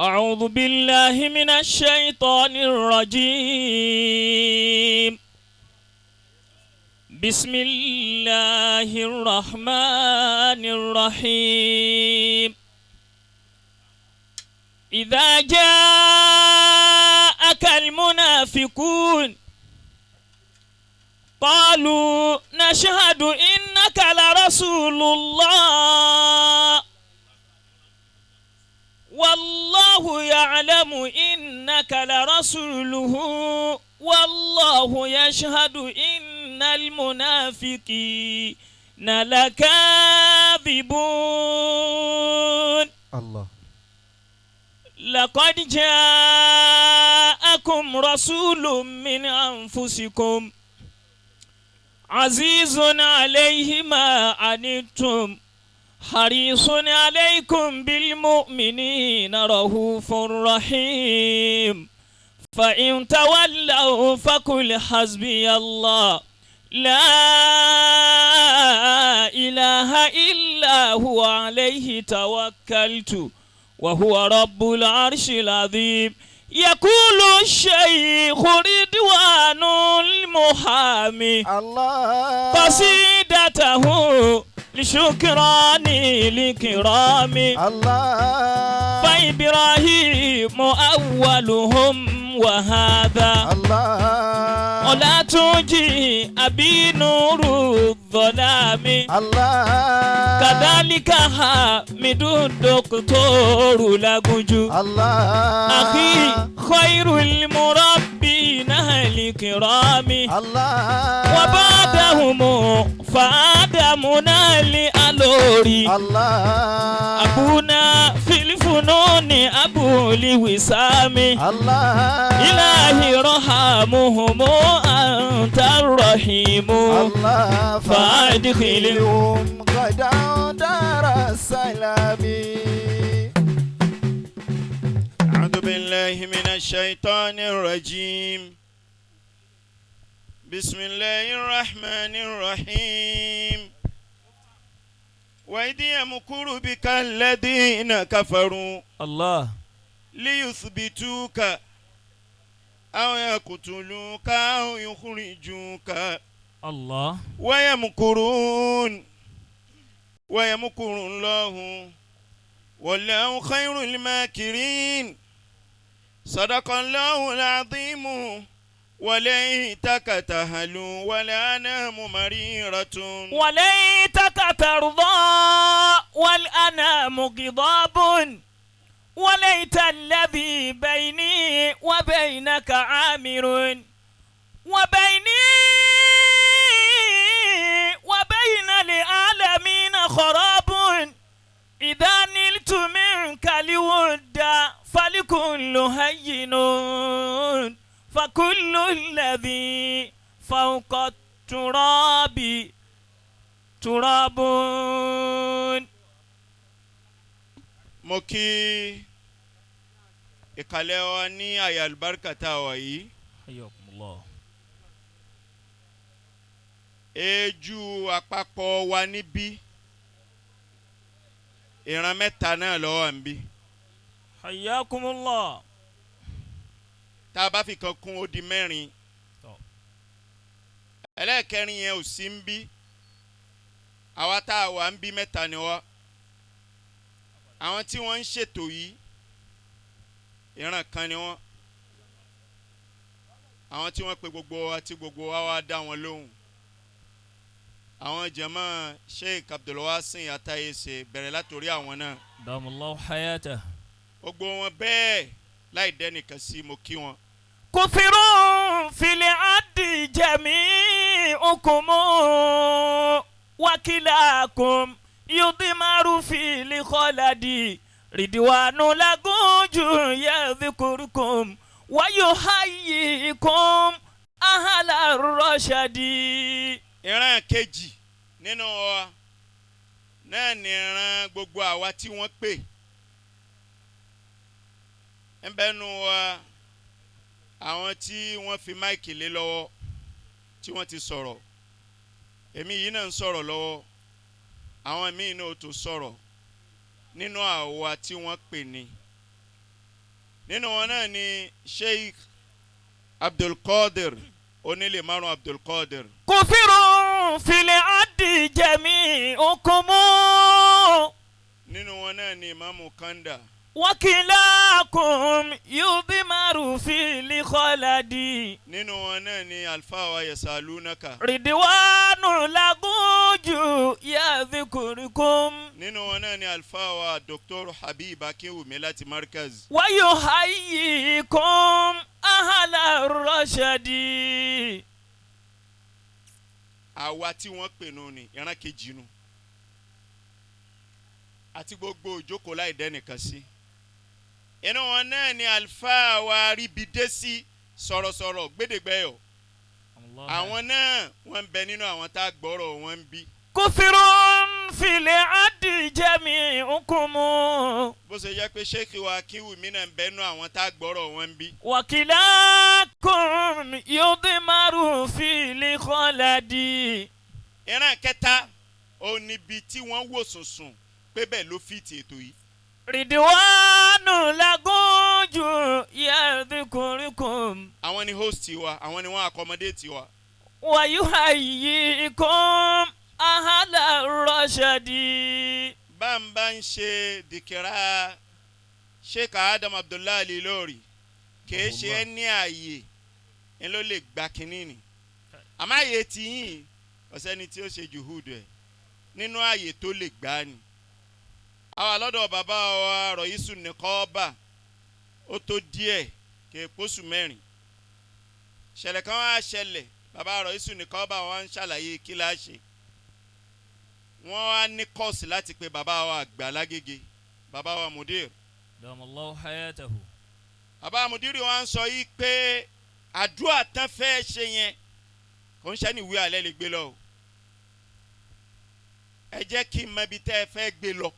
أعوذ بالله من الشيطان الرجيم. بسم الله الرحمن الرحيم. إذا جاءك المنافقون قالوا نشهد إنك لرسول الله والله يعلم إنك لرسوله والله يشهد إن المنافقين لكاذبون. الله. لقد جاءكم رسول من أنفسكم عزيز عليه ما عنتم حريص عليكم بالمؤمنين رؤوف رحيم. فإن تولوا فقل حسبي الله لا إله إلا هو عليه توكلت وهو رب العرش العظيم. يقول الشيخ رضوان المحامي الله قصيدته لشكران لكرام الله فإبراهيم أولهم وهذا الله ولا تجي أبي نور الظلام الله كذلك حامد الدكتور لجوج الله أخي خير المربين الكرام الله وبعدهم فآدمنا لألوري الله أبونا في الفنون أبو لوسام الله إلهي رحمهم أنت الرحيم الله فأدخلهم فأدخلهم غدا دار السلام. أعوذ بالله من الشيطان الرجيم. بسم الله الرحمن الرحيم. وإذ يمكر بك الذين كفروا الله ليثبتوك أو يقتلوك أو يخرجوك الله ويمكرون ويمكر الله والله خير الماكرين. صدق الله العظيم. وليتك تهلو والأنام مريرة وليتك ترضى والأنام غضاب وليت الذي بيني وبينك عامر وبيني وبين العالمين خراب. إذا نلت منك الود فالكل هين فكل الذي فوق التراب تراب. Mo kí ìkàlẹ̀ wa ní àyè àlùbáríkà tá a wà yìí. حياكم الله. Eéjú àpapọ̀ wa níbí ìran mẹ́ta náà ló wà níbí. حياكم الله. Tá a bá fi kan kún, ó di mẹ́rin. Tọ́. Ẹlẹ́ẹ̀kẹrin yẹn ò sí níbí. Àwa tá a wà níbí, mẹ́ta ni wá. Àwọn tí wọ́n ń ṣètò yìí, ìran kan ni wọ́n. Àwọn tí wọ́n pe gbogbo wa tí gbogbo wa wá dá wọn lóhùn, àwọn jama Sheikh Abdulwasin Atayese, bẹ̀rẹ̀ látòrí àwọn náà. دام الله حياته. Gbogbo wọn bẹ́ẹ̀ láì dẹ́nìkan sí, mo kí wọn. كثر في العد جميعكم وكلاكم يضمر في الخلد رضوان لجوج يذكركم ويحييكم أهل الرشد. Ìran kejì nínú wa náà ní ìran gbogbo àwa tí wọ́n pè ń bẹ́nu wa, àwọn tí wọ́n fi mic lé lọ́wọ́ tí wọ́n ti sọ̀rọ̀. Èmi yìí náà ń sọ̀rọ̀ lọ́wọ́, àwọn míì náà tó sọ̀rọ̀ nínú àwa tí wọ́n pè ní. Nínú wọn náà ni Sheikh Abdulkadir onílé márùn Abdulkadir. كثر في العد جميعكم Nínú wọn náà ni Imamu Kanda. وكلاكم يضمر في الخلد Nínú wọn náà ni Alfa wa Yasalunaka. رضوان لغوج يذكركم Nínú wọn náà ni Alfa wa Dr. Habib Akinwumi láti Markaz. ويحييكم أهل الرشد Àwa tí wọ́n pè nù ni ìran kejì nu. Àti gbogbo ìjókòó láì dẹ́nìkan sí. Inú wọn náà ni Alfa wa Ríbidésí sọ̀rọ̀sọ̀rọ̀ gbédègbẹ́yọ̀. Àwọn náà wọ́n ń bẹ nínú àwọn tá a gbọ́rọ̀ wọn ń bí. كثر في العد جميعكم Bó ṣe jẹ́ pé Sheikh wa Akinwumi náà ń bẹ nínú àwọn tá a gbọ́rọ̀ wọn ń bí. وكلاكم يضمر في الخلد Ìran kẹta ó níbi tí wọ́n wò sùnsùn pé bẹ́ẹ̀ ló fi ti ètò yìí. رضوان لغوج يذكركم Àwọn ni host wa, àwọn ni wọ́n accommodate wa. ويحييكم أهل الرشد Bá ń ṣe dìkìrá Sheikh Adam Abdullahi Al-Ilory kìí ṣe é ní ààyè ń ló lè gba kínní ni. Àmọ́ ààyè tí yín ọ̀sẹ́ni tí ó ṣe juhudu ẹ̀ nínú ààyè tó lè gbá ni. Àwa lọ́dọ̀ bàbá wa Rọ̀yísù Nìkọ́ọ́bà ó tó díẹ̀ kì í pósù mẹ́rin. Ṣẹlẹ̀ kan wá ṣẹlẹ̀, bàbá Rọ̀yísù Nìkọ́ọ́bà wa ń ṣàlàyé kí la ṣe. Wọ́n wá ní kọ́ọ̀sì láti pe bàbá wa àgbà lágége, bàbá wa Mudir. دام الله حياته Bàbá Mudir wa ń sọ yìí pé àdúrà tán fẹ́ ṣe yẹn kò ń ṣe ní ìwé alẹ́ lè gbé lọ o. Ẹ jẹ́ kí n mọ ibi tẹ́ ẹ fẹ́ gbé lọ.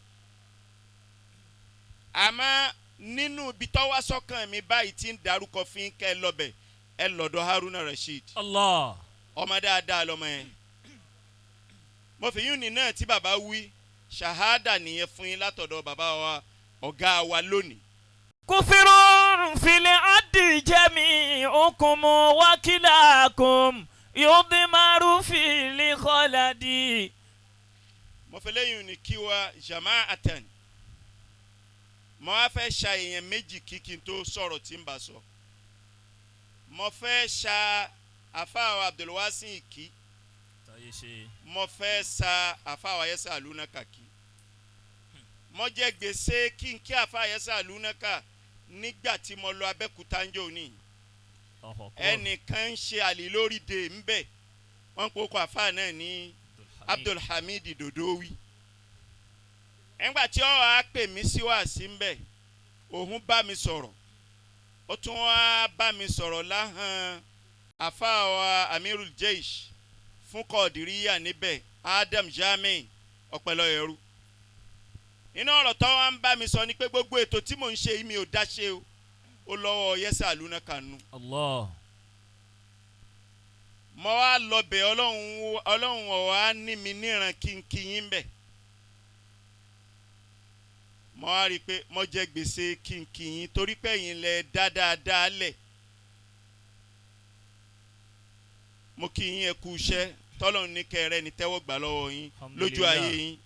Àmọ́ nínú ibi tó wá sọ́kàn mi báyìí tí ń darúkọ fún kẹ́ ẹ lọ́bẹ̀ ẹ lọ́dọ̀ Haruna Rasheed. الله Ọmọ dáadáa lọmọ yẹn. Mo fi yún ní náà tí bàbá wí ṣàhádà nìyẹn fún yín látọ̀dọ̀ bàbá wa ọ̀gá wa lónìí. كثر في العد جميعكم وكلاكم يضمر في الخلد Mo fi lẹ́yìn ní kí wa jama'atan. Mo wá fẹ́ ṣa èèyàn méjì kí kí n tó sọ̀rọ̀ tí ń bá sọ. Mo fẹ́ ṣa àfáà Abdulwasin kí. Mo fẹ́ ṣa àfáà Ayẹ́sà Alúnákà kí. Mo jẹ gbèsè kí n kí àfáà Ayẹ́sà Alúnákà nígbà tí mo lọ Abẹ́òkúta ń jò ní. Ẹnìkan ń ṣe àlè lórí de ńbẹ. Wọ́n ń pokò àfáà náà ní Abdulhamid Dodowi. Nígbà tí ó wàá pè mí sí wàásí ńbẹ, òun bá mi sọ̀rọ̀. Ó tún wá bá mi sọ̀rọ̀ láhàn àfáà wa Amirul Jeish fún Kọ̀dìríyà níbẹ̀, Adam Jami Ọ̀pẹ̀lọ́yẹrú. Nínú ọ̀rọ̀ tó wá ń bá mi sọ ni pé gbogbo ètò tí mò ń ṣe yìí mi ò dá ṣe o. Ó lọ́wọ́ Yẹ́sà Alúnákà nù. Allah. Mo wá lọ bẹ̀ Ọlọ́run, Ọlọ́run ọ̀wá ní mi níran kínkín bẹ̀. Mo wá rí i pé mo jẹ gbèsè kínkín torí pé ẹ̀yin lẹ dá dáadáa lẹ̀. Mo kí yín ẹ kú iṣẹ́ tọ́lọ́run ní kẹrẹ́ ni tẹ́wọ́ gbà lọ́wọ́ yín lójú ayé yín.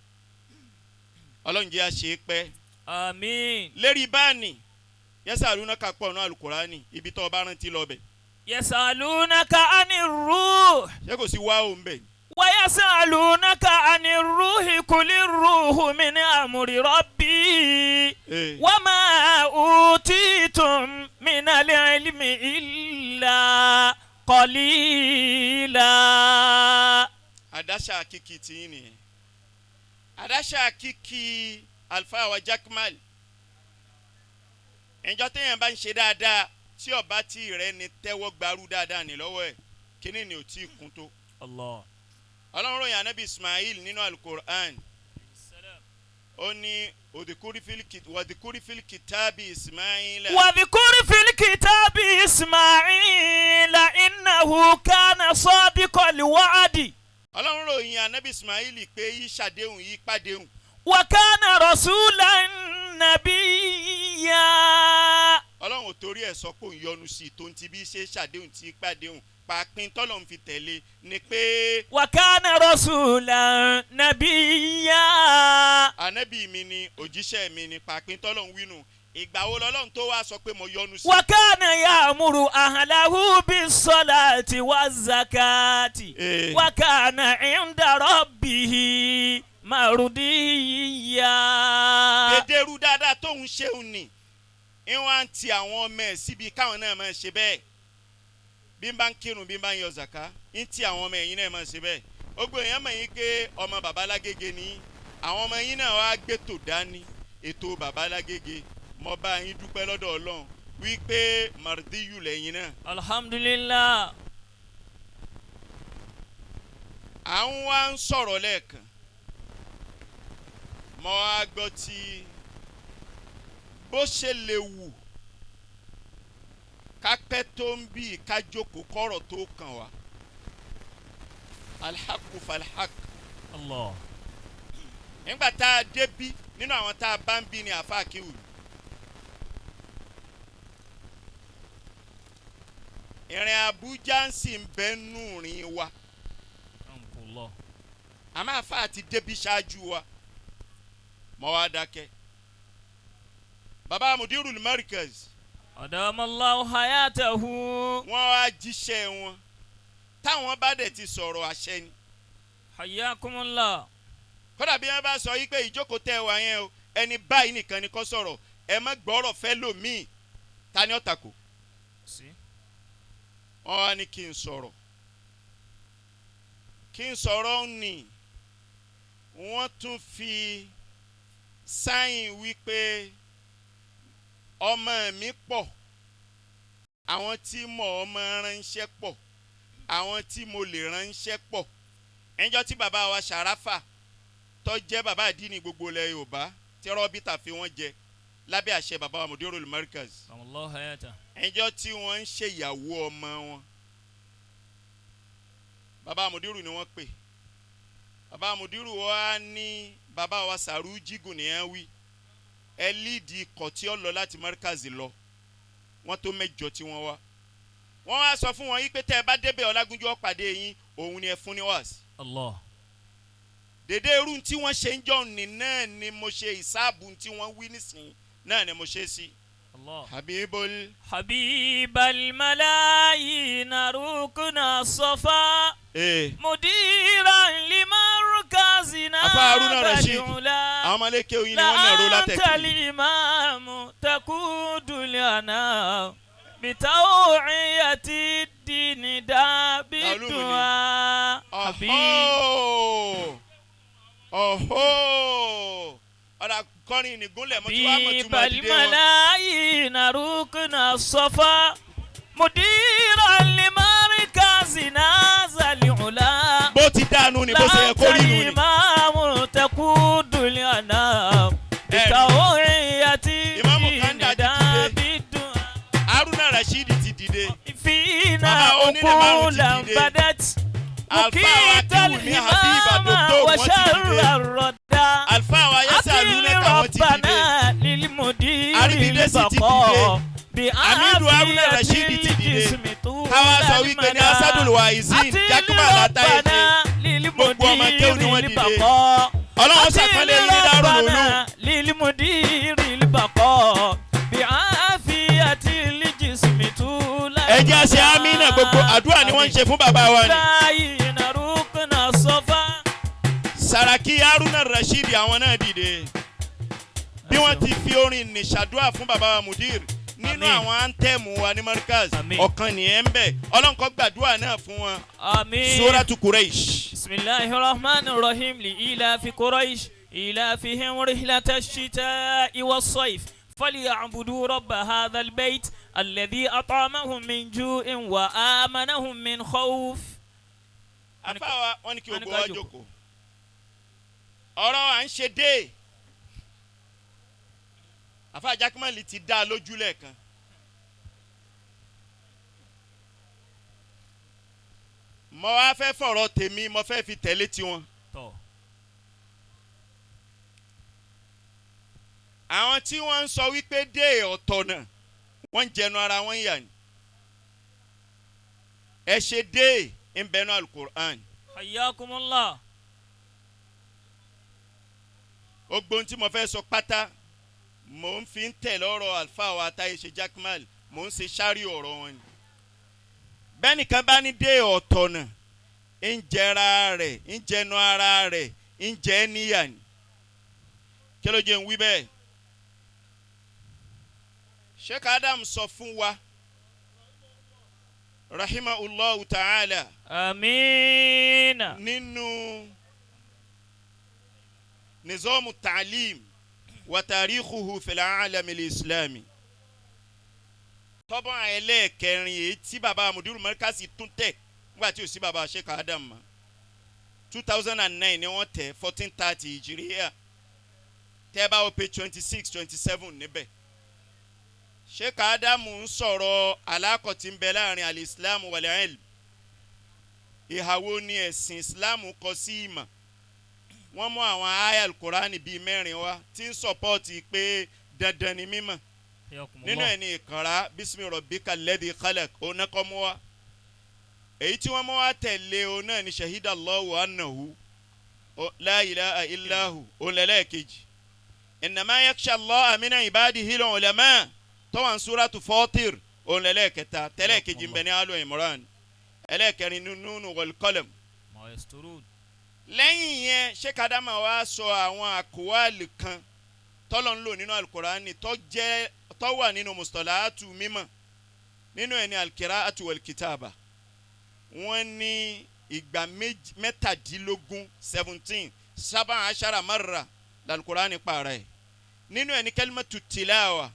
Ọlọ́run jẹ́ àṣẹ pẹ́. Àmín. Lérí báàní Yẹ́sà Alúnákà pọ̀ náà Alukurani ibi tó o bá rántí lọ bẹ̀. Yasalunaka ani ruh. Ṣé kò sí wá òun bẹ̀? Wa yasalunaka ani ruhi kuli ruhu min amri rabbi. Wa ma utitum min al-ilmi illa qalila. Àdáṣà kìkì tí yín nìyẹn. Àdáṣà kìkì Alfa wa Jakmal. Ìjọ téèyàn bá ń ṣe dáadáa tí ọba tí rẹ ni tẹ́wọ́ gbarú dáadáa ní lọ́wọ́ ẹ̀ kíní ni ò tí ì kún tó. Allah. Ọlọ́run ròyìn anabi Ismail nínú Alukur'an. Ó ní wàdìkúrí fil kitabi Ismail. Wàdìkúrí fil kitabi Ismail innahu kana sadiqal wa'di. Ọlọ́run ròyìn anabi Ismail pé yí ṣàdéhùn yí pàdéhùn. Wa kana rasulan nabiyya. Ọlọ́run ò torí ẹ̀ sọ pé òun yọ́nú sí i tó ń ti bí ṣe ṣàdéhùn tí pàdéhùn pàápín tọ́lọ́run fi tẹ̀lé ni pé وكان رسولا نبيا. ànábì mi ni òjíṣẹ́ mi ni pàápín tọ́lọ́run wínú ìgbà wo lọ́lọ́run tó wá sọ pé mo yọ́nú sí i. وكان يأمر أهله بالصلاة والزكاة Eh. وكان عند ربه مرضيا. Dédérú dáadáa tóun ṣeun ni ìwọ̀n á ti àwọn ọmọ ẹ̀ síbi káwọn náà máa ṣe bẹ́ẹ̀ bí n bá ń kírun bí n bá ń yọ zàká ń ti àwọn ọmọ ẹ̀yìn náà máa ṣe bẹ́ẹ̀ gbogbo èèyàn mọ̀ yín pé ọmọ bàbá Lágége ni àwọn ọmọ yín náà wá gbẹ́tò dání ètò bàbá Lágége mo bá yín dúpẹ́ lọ́dọ̀ Ọlọ́run wípé màrdíyù lẹ́yìn náà. Alhamdulillah. À ń wá ń sọ̀rọ̀ lẹ́ẹ̀kan mo wá gbọ́ tí bó ṣe lè wù kápẹ́ tó ń bí kájókòó kọ́rọ̀ tó kàn wá alhaku falhak. Allah. Nígbà tá a débí nínú àwọn tá a bá ń bí ni àfa Akéwì ìrìn Àbújá ń sì ń bẹ́ nù rìn wa. Allah. Àmọ́ àfa ti débi ṣáájú wa mọ́ wá dákẹ́ baba mudirul markaz. أدام الله حياته. Wọ́n wá jíṣẹ́ wọn táwọn bá dẹ̀ ti sọ̀rọ̀ àṣẹ ni. حياكم الله. Kódà bí wọ́n bá sọ yí pé ìjókòó tẹ́ wà yẹn o ẹni báyìí nìkan ni kó sọ̀rọ̀ ẹ má gbọ́rọ̀ fẹ́ lòmíì ta ni ó takò. Sí. Wọ́n wá ní kí n sọ̀rọ̀ kí n sọ̀rọ̀ ní wọ́n tún fi sáyìn wípé ọmọ mi pọ̀ àwọn tí mo ọmọ ránṣẹ́ pọ̀ àwọn tí mo lè ránṣẹ́ pọ̀ ẹnjọ́ tí bàbá wa Ṣàráfà tó jẹ́ bàbá àdínní gbogbo ilẹ̀ Yorùbá tí rọ́bìtà fi wọ́n jẹ lábẹ́ àṣẹ bàbá wa Mudirul Markaz الله حياته. ẹnjọ́ tí wọ́n ń ṣèyàwó ọmọ wọn bàbá Mudiru ni wọ́n pè bàbá Mudiru wa ní bàbá wa Sàrújígùn ni ẹ wí ẹ líìdì ikọ̀ tí ó lọ láti Markaz lọ wọ́n tó mẹ́jọ tí wọ́n wá wọ́n wá sọ fún wọn yí pé tẹ́ ẹ bá débẹ̀ Ọlágúnjú ó pàdé yín òun ni ẹ fún ní wàásì. Allah. Dédé irú tí wọ́n ṣe ń jọ ní náà ni mo ṣe ìsáàbù tí wọ́n wí nísìnyí náà ni mo ṣe sí. Allah. Habibul. حبيب الملايين ركن الصفا Ee. مديرا لمركزنا Afa Haruna Rashid. العلا Àwọn ọmọléke oyin ni wọ́n nàró لأنت látẹ̀kì. الإمام تقود لنا بتوعية الدين دابتها حبيب Ọ̀hó ọ̀hó ọ̀dà kọrin ìnìgúnlẹ̀ mo ti wá mọ̀ حبيب túmọ̀ dìde wọn. الملايين ركن الصفا مديرا لمركزنا ذا العلا Bó ti dànù ni bó ṣe yẹ kó rí nù ni. الإمام تقود الأنام بتوعية Ìmáàmù Kanda الدين ti dìde. دابتها Haruna Rashid ti dìde. فينا Bàbá onílé márùn ti عقولا dìde. بدت Àlùfáà wa مكيت Akínwùmí Habib الهمام Doctor wọ́n ti وشر dìde. الردى Àlùfáà wa Yasa أكل Alunaka wọ́n ti dìde. ربنا للمدير Àríbídésì ti البقاء Hamidu Haruna بعافية Rashid ti dìde. الجسم طول Káwá sọ wípé ní المدى. Asadul Waizin أكل Jákúbà Látàyè ربنا Gbogbo ọmọ kéwú ni wọ́n للمدير dìde. البقاء Ọlọ́run ṣàpọ́nlé yín ní Darul Ulum. ربنا للمدير البقاء بعافية الجسم طول Ẹ jẹ́ àṣẹ amínà gbogbo àdúrà ni wọ́n ń ṣe fún bàbá wa ni. باين ركن الصفا. Sàràkí Haruna Rashid àwọn náà dìde. Bí wọ́n ti fi orin ní ṣàdúrà fún bàbá wa Mudir nínú Àmín. àwọn áńtẹ́ẹ̀mù wa ní Markaz Àmín. ọ̀kan nìyẹn ń bẹ̀ Ọlọ́run kó gbàdúrà náà fún wọn. آمين. Suratu Quraysh. بسم الله الرحمن الرحيم لإيلاف قريش إيلافهم رحلة الشتاء والصيف فليعبدوا رب هذا البيت الذي أطعمهم من جوع وآمنهم من خوف. Àfáà wa wọ́n ní kí wọ́n ní gbogbo ká wa jókòó. jókòó. Ọ̀rọ̀ à ń ṣe dé àfáà Jákèmálì ti dá a lójú lẹ́ẹ̀kan. Mo wá fẹ́ fọ̀rọ̀ tèmi mo fẹ́ fi tẹ̀lé tiwọn. tọ́. Àwọn tí wọ́n ń sọ wípé dé ọ̀tọ̀ náà Wọ́n ń jẹnu ara wọn yà ni. Ẹ ṣe dé ń bẹnu alukur'an. Hayyakumullah. Ogbon tí mo fẹ́ sọ pátá mò ń fi ń tẹ̀ lọ́rọ̀ àlùfáà wa táyé ṣe Jakmal, mò ń ṣe sáré ọ̀rọ̀ wọn ni. Bẹ́nìkan bá ní dé ọ̀tọ̀nà ń jẹra rẹ̀, ń jẹnu ara rẹ̀, ń jẹ́ níyà ni. Kí ló jẹ́ ń wí bẹ́ẹ̀? Sheikh Adam sọ fún wa rahimahullahu ta'ala. Amiina. Nínú nizomu ta'lim wa tarikhuhu fil alam al-islami, tọ́bọ̀n ẹlẹ́ẹ̀kẹrin èyí tí baba mudiru markasi tún tẹ̀ nígbà tí ò sí baba Sheikh Adam mọ́, 2009 ni wọ́n tẹ̀, 1430 ìjìríyà. Tẹ́ bá wo page 26, 27 níbẹ̀, Sheikh Adam ń sọ̀rọ̀ alákọ̀ tí ń bẹ láàrin al-islam wal-ilm. Ìhàwó ni ẹ̀sìn islam kọ sí ìmọ̀? Wọ́n mú àwọn aya alukurani bíi mẹ́rin wá tí ń sọpọ́ọ̀tì pé dandan ni mímọ̀. Nínú ẹ̀ ní ìkànrá bismi rabbika alladhi khalaq onákọ́ mú wá. Èyí tí wọ́n mú wá tẹ̀lé o náà ní shahida Allahu annahu la ilaha illahu ònlẹ̀lẹ́kejì. Innama yakhsha Allaha min ibadihil ulama tọ́wọ́n suratu Fatir ònlẹ̀lẹ́kẹta. Tẹ́lẹ̀kejì ń bẹ ní Alu Imran. Ẹlẹ́kẹrin nínú wal qalam. Lẹ́yìn yẹn, Sheikh Adama wa sọ àwọn àkọwálì kan tọ́lọ̀ ń lò nínú alukurani tó jẹ́ tó wà nínú mustalaatu mímọ́. Nínú ẹ̀ ní alqira'atu wal kitaba. Wọ́n ní ìgbà 17, 17 17 marra lalukurani pààrà ẹ̀. Nínú ẹ̀ ní kalimatu tilawa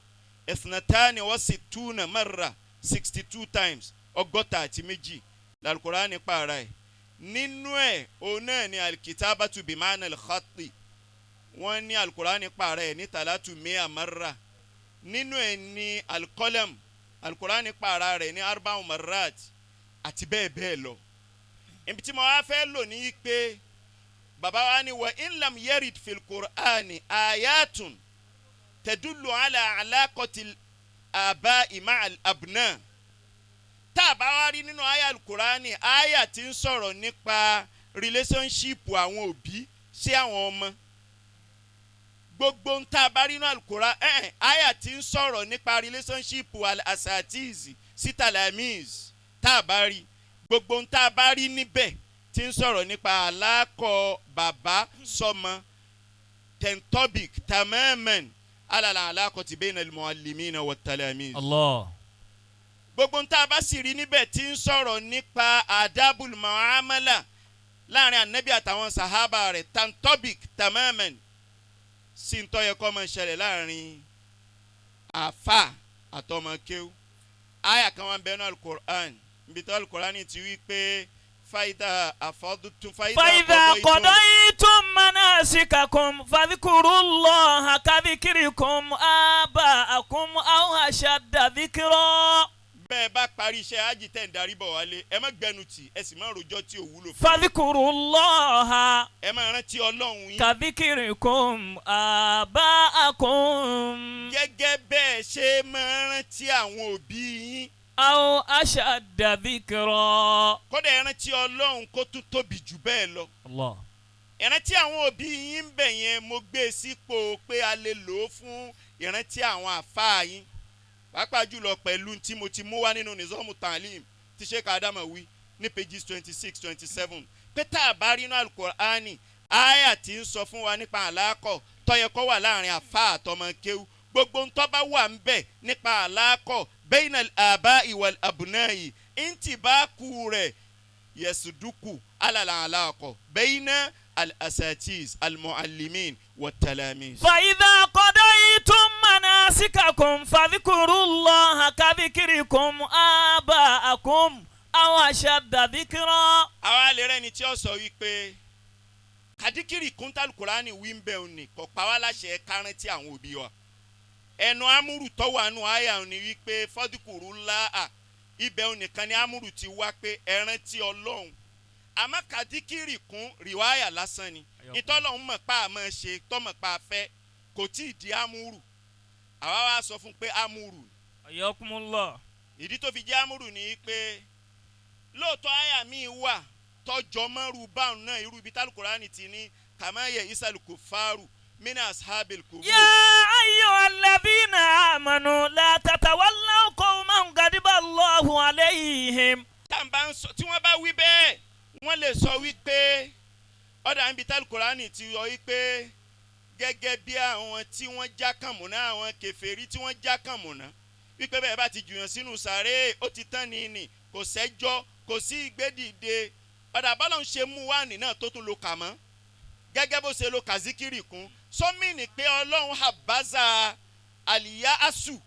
62 marra, 62 times, 62 lalukurani pààrà ẹ̀. Nínú ẹ̀ òun náà ni alikitabatu bimana alkhati. Wọ́n ní alukurani pààrà ẹ̀ ní 300 marra. Nínú ẹ̀ ní alikọlẹm, alukurani pààrà rẹ̀ ní 40 marrat àti bẹ́ẹ̀ bẹ́ẹ̀ lọ. Ibi tí mo wá fẹ́ lò ní pé bàbá wa ni wa in lam yarid fil qur'ani ayatun tadullu ala alaqati aba'i ma'al abna. Tá a bá wá rí nínú àyà alukurani àyà tí ń sọ̀rọ̀ nípa relationship àwọn òbí sí àwọn ọmọ, gbogbo ń tá a bá rí nínú alukurani àyà tí ń sọ̀rọ̀ nípa relationship al-asatiz sí talamiz, tá a bá rí gbogbo ń tá a bá rí níbẹ̀ tí ń sọ̀rọ̀ nípa alákọ̀ bàbá sọmọ tentobik tamaman alala alaqati bayna al-muallimina wat-talamiz. Allah. Gbogbo ń tá a bá sì rí níbẹ̀ tí ń sọ̀rọ̀ nípa adabul muamala láàrin anabi àtàwọn sahaba rẹ̀ tantobik tamaman sí ń tọ́yẹ kọ́ máa ń ṣẹlẹ̀ láàrin àfa àtọmọkéw. Àyà kan wà ń bẹnu alukur'an, ibi tí alukur'an ti wí pé fàyídà àfọdútún fàyídà qadaytum manasikakum fadhkurullaha kadhikrikum aba'akum aw ashadda dhikra. Bẹ́ẹ̀ bá parí iṣẹ́ ájì tẹ̀ ń darí bọ̀ wálé, ẹ má gbẹnu tì, ẹ sì má rojọ́ tí ò wúlò fún. Fadhkurullaha. Ẹ má rántí Ọlọ́run yín. Kadhikrikum aba'akum. Gẹ́gẹ́ bẹ́ẹ̀ ṣe máa rántí àwọn òbí yín. Aw ashadda dhikra. Kódà ẹ rántí Ọlọ́run kó tún tóbi jù bẹ́ẹ̀ lọ. Allah. Ìrántí àwọn òbí yín ń bẹ̀ yẹn, mo gbé e sípò pé a lè lò ó fún ìrántí àwọn àfáà yín, pàápàá jùlọ pẹ̀lú tí mo ti mú wá nínú nizomu talim tí Sheikh Adama wí ní pages 26, 27 pé tá a bá rí inú alukur'ani aya tí ń sọ fún wa nípa àlákọ̀ tọ́yẹ kọ́ wà láàrin àfa àtọmọ kéwú, gbogbo ń tó bá wà ń bẹ̀ nípa àlákọ̀ bayna al-aba'i wal-abna'i intibaku rẹ̀ yẹsùdúkù alala àlákọ̀ bayna al-asatiz al-muallimin wat-talamiz. فإذا قضيتم مناسككم فاذكروا الله كذكركم آباءكم أو أشد ذكرا. Àwa lè rẹ́ni tí ó sọ wípé kàdíkìrì kúntàlù kùránì wí ń bẹ̀ òní kò pa wá láṣẹ kárántí àwọn òbí wa. Ẹnu amúrù tọ́wọ́ àánú àyà òní wípé fọ́dúkùrú ńlá à ibẹ̀ òní kan ní amúrù ti wá pé ẹ rántí Ọlọ́run. Àmọ́ kàdíkìrì kún rìwáyà lásán ni ìtọ́lọ́hún mọ̀ pa àmọ́ ṣe tọ́mọ̀ pa afẹ́ kò tí ì di amúrù. Àwa wá sọ fún pé amúrù Ayakumullah. Ìdí tó fi jẹ́ amúrù ni pé lóòótọ́ àyà mi wà tọ́jọ́ mọ́rù báwọn náà irú ibi tálùkùránì ti ní kàmáyé ìsàlùkù fáàrù mina ashabil kubur. يا أيها الذين آمنوا لا تتولوا قوما غضب الله عليهم. Tá n bá ń sọ tí wọ́n bá wí bẹ́ẹ̀, wọ́n lè sọ wípé ọ̀dà níbi tálùkùránì ti yọ wípé gẹ́gẹ́ bí àwọn tí wọ́n já kànmùná, àwọn kèfèrí tí wọ́n já kànmùná, wípé bẹ́ẹ̀ bá ti jùyàn sínú sàréè, ó ti tán ní nì, kò sẹ́jọ́, kò sí ìgbédìde. Ọ̀dà bọ́lá ń ṣe mú wáàní náà tó tún lo kà mọ́ gẹ́gẹ́ bó ṣe lo kàzíkìrì kún sọ́mìnì pé Ọlọ́run àbáza àlìyá asù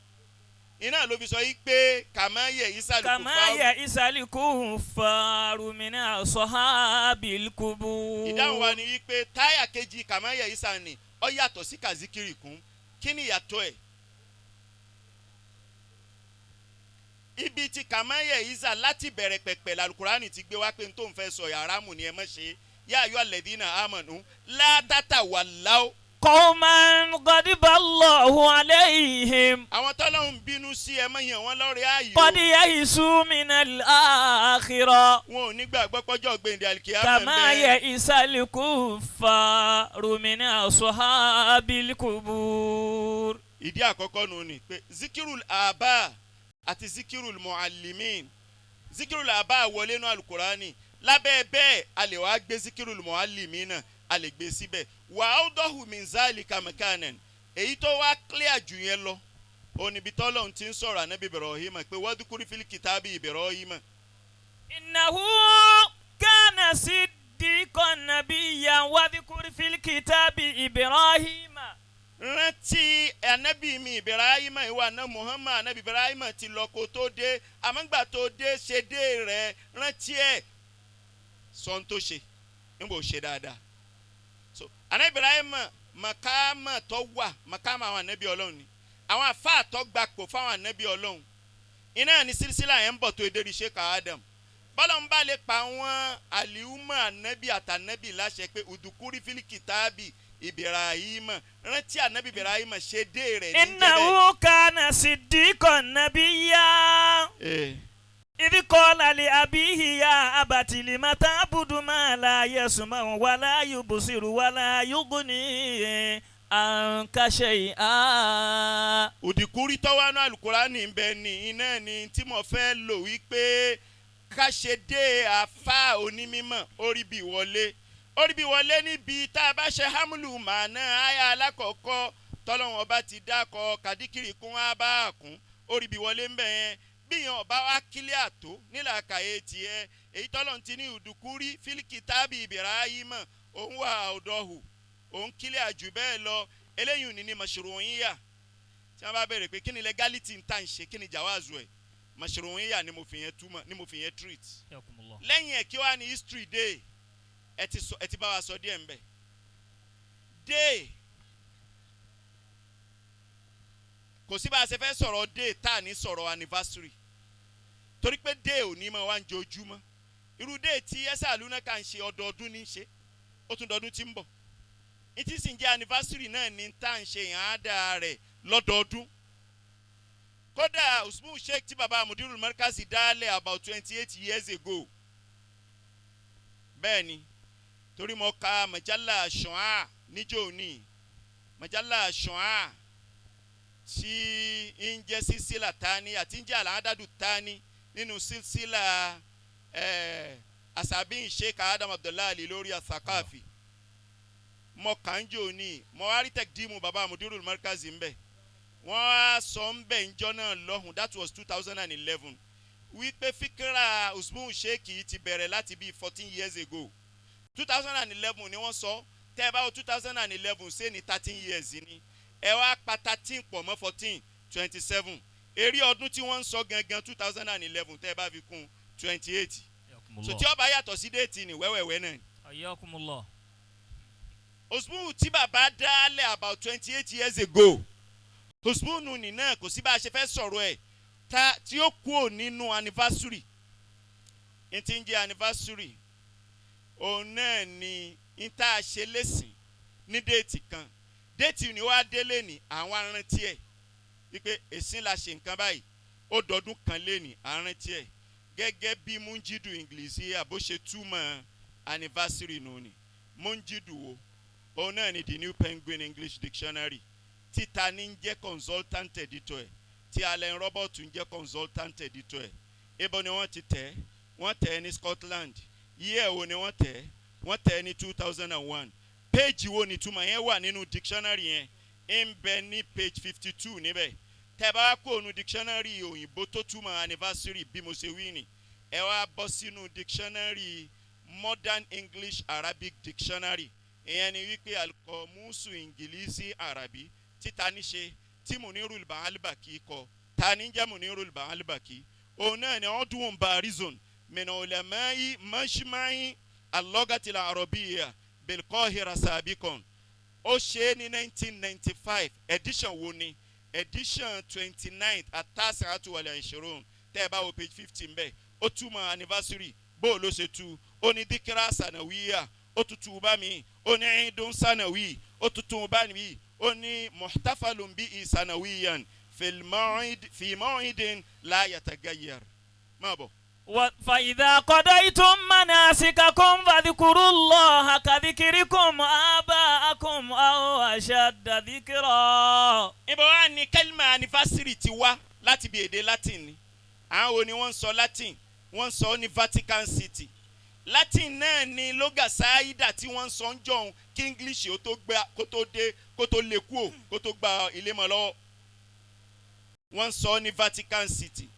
iná ló fi sọ yìí pé kàmáyé ìsàlùkù كما fáwọn. يئس الكفار من أصحاب القبور. Ìdáhùn wa ni wípé táyà kejì kàmáyé ìsà ni ó yàtọ̀ sí kàzíkìrì kún. Kí ni ìyàtọ̀ ẹ̀? Ibi tí kàmáyé ìsà láti bẹ̀rẹ̀ pẹ̀pẹ̀ làlùkùránì ti gbé wá pé n tó ń fẹ́ sọ yàrá mù ni ẹ má ṣe yá ayọ́ alladhina amanu látàtà wà láó. قوما غضب الله عليهم Àwọn tọ́lọ́hún bínú sí, ẹ má yàn wọ́n lọ́rẹ̀ ayò. قد يئسوا من الآخرة. Wọn ò ní gbàgbọ́ pọ́jọ́ gbèǹdé àlìkìyámà ń كما bẹ. يئس الكفار من أصحاب القبور. Ìdí àkọ́kọ́ nù ni pé zikirul aba àti zikirul muallimin, zikirul aba wọlé nù alukurani lábẹ́ bẹ́ẹ̀, a lè wá gbé zikirul muallimin náà, a lè gbé síbẹ̀. Wàá dọ́hù minzali kamakanen, èyí tó wá clear jù yẹn lọ oníbi tọ́lọ́hún ti ń sọ̀rọ̀ ànábì Ibrahim pé wadhkuri fil kitabi Ibrahim. إنه كان صديقا نبيا واذكر في الكتاب إبراهيم. Rántí anabi mi Ibrahim, ìwà náà Muhammad, anabi Ibrahim ti lọ kó tó dé, àmọ́ngbà tó dé ṣe dé rẹ̀, rántí ẹ̀ sọ ohun tó ṣe nígbà ó ṣe dáadáa. So anabi Ibrahim, makama tó wà, makama àwọn anabi Ọlọ́run ni, àwọn afáà tó gbapò fáwọn anabi Ọlọ́run iná ní sílísílà yẹn ń bọ̀ tó ederi Sheikh Adam. Bọ́lá ń bá lè pa àwọn àlìhùmọ̀ anabi àtànabi láṣẹ pé udukuri fil kitabi Ibrahim, rántí anabi Ibrahim ṣe dé rẹ̀ ní jẹ́bẹ̀. إنه كان صديقا نبيا إذ قال لأبيه يا أبت لم تعبد ما لا يسمع ولا يبصر ولا يغني عنك شيئا. Òdìkúrí tọ́wánú alukurani ń bẹ ní iná ni tí mo fẹ́ lò wípé ká ṣe dé àfa onímọ̀ orí bí wọlé, orí bí wọlé níbi tá a bá ṣe hámúlù màánà àyà alákọ̀ọ́kọ́ tọ́lọ́wọ́n ọba ti dákọ̀ kàdíkìrì kún á bá kún orí bí wọlé ń bẹ yẹn bíyàn ọba wa kílẹ̀ àtó nílà kàyé tiẹ̀ èyí tọ́lọ́n ti ní ìdúkúrí fílíkì tábì Ibrahim òun wà ọ̀dọ́hù òun kílẹ̀ àjù bẹ́ẹ̀ lọ. Eléyìí ní mashru'iyya tí wọ́n bá bẹ̀rẹ̀ pé kí ni legality ń tà ń ṣe, kí ni jawazu ẹ̀, mashru'iyya ni mo fi yẹn túmọ̀, ni mo fi yẹn treat. Lẹ́yìn ẹ̀, kí wàá ní history day? Ẹ ti sọ, ẹ ti bá wa sọ díẹ̀ ń bẹ̀. Day, kò sí bá a ṣe fẹ́ sọ̀rọ̀ day tá a ní sọ̀rọ̀ anniversary, torí pé day ò ní mọ̀ wá ń jojúmọ́. Irú day tí ẹsẹ̀ àlùnà kà ń ṣe ọdọọdún ní í ṣe, ó tún dọdún tí ń bọ̀. Ìtí sì ń jẹ́ anniversary náà ní tá à ń ṣe yàn á dáa rẹ̀ lọ́dọọdún. Kódà Usman Sheikh tí baba Mudirul Markazi dálẹ̀ about 28 years ago, bẹ́ẹ̀ ni, torí mo ka majala ṣùnà níjó ní majala ṣùnà tí ń jẹ́ sísílà tání àti ń jẹ́ àlàádádù tání nínú sísílà asabin Sheikh Adam Abdullahi Ali lórí asakafi. Mo kàn jò ní mo wá rí tẹkidimu baba Mudirul Markazi ń bẹ, wọ́n á sọ ń bẹ̀ ńjọ́ náà lọ́hùn, that was 2011, wípé fíkírà Usman Sheikh yìí ti bẹ̀rẹ̀ láti bíi 14 years ago. 2011 ni wọ́n sọ. Tẹ́ ẹ bá wo 2011 ṣé ní 13 years ni, ẹ wá pa 13 pọ̀ mọ́ 14, 27. Eré ọdún tí wọ́n ń sọ gangan, 2011, tẹ́ ẹ bá fi kún, 28. So tí ó bá yàtọ̀ sí date ni wẹ́wẹ́wẹ́ náà. Ayakumullah. Usman tí bàbá dálẹ̀ about 28 years ago, Usman ní náà kò sí bá a ṣe fẹ́ sọ̀rọ̀ ẹ̀ ta tí ó kúrò nínú anniversary. N ti ń jẹ́ anniversary, òun náà ni n tá a ṣe lẹ́sìn ní date kan, date ni wàá délé ní àwọn arántí ẹ̀. Wípé èsìn la ṣe nǹkan báyìí, ó dọdún kan léni àárín tiẹ̀, gẹ́gẹ́ bí Munjidu English bó ṣe túmọ̀ anniversary nù ni. Munjidu wo? Òun náà ni The New Penguin English Dictionary, títa ní ń jẹ́ consultant editor ẹ̀, tí Allen Robert ń jẹ́ consultant editor ẹ̀. Ibo ni wọ́n ti tẹ̀? Wọ́n tẹ̀ ní Scotland. Year wo ni wọ́n tẹ̀? Wọ́n tẹ̀ ní 2001. Page wo ni túmọ̀ yẹn wà nínú dictionary yẹn? Ń bẹ ní page 52 níbẹ̀. Tẹ́ bá kó nu dictionary òyìnbó tó túmọ̀ anniversary bí mo ṣe wí ni, ẹ wá bọ́ sínú dictionary Modern English Arabic Dictionary. Ìyẹn ni wípé Alkọ̀mùsù Ingilisi Arabi títa níṣe tí Munirul Baalbaki kọ. Ta ní jẹ́ Munirul Baalbaki? Òun náà ni ọdún barizon min ulamai majma'i al-lugati al-arabiyya bil-Qahira sabiqan. Ó ṣe é ní 1995. Edition wo ni? Edition 29, atasi'atu wal ishirun. Tẹ́ ẹ bá wo page 15 bẹ́ẹ̀, ó túmọ̀ anniversary. Bó ló ṣe tu? Ó ní dikira sanawiya. Ó tutù bá mi, ó ní idun sanawi. Ó tutù bá mi, ó ní muhtafalun bihi sanawiyan fi maw'idin la yatagayyar. Má bọ̀. فإذا قضيتم مناسككم فاذكروا الله كذكركم آباءكم أو أشد ذكرا. Ibo wa ni kẹ́lìmà anniversary ti wá? Láti bí èdè Latin ni. Àwọn wo ni wọ́n ń sọ Latin? Wọ́n ń sọ ní Vatican City. Latin náà ni lóga sáídà tí wọ́n ń sọ ń jọ̀hún kí English ó tó gbá, kó tó dé, kó tó lè kú ò, kó tó gba ilé mọ́ lọ́wọ́. Wọ́n ń sọ ní Vatican City,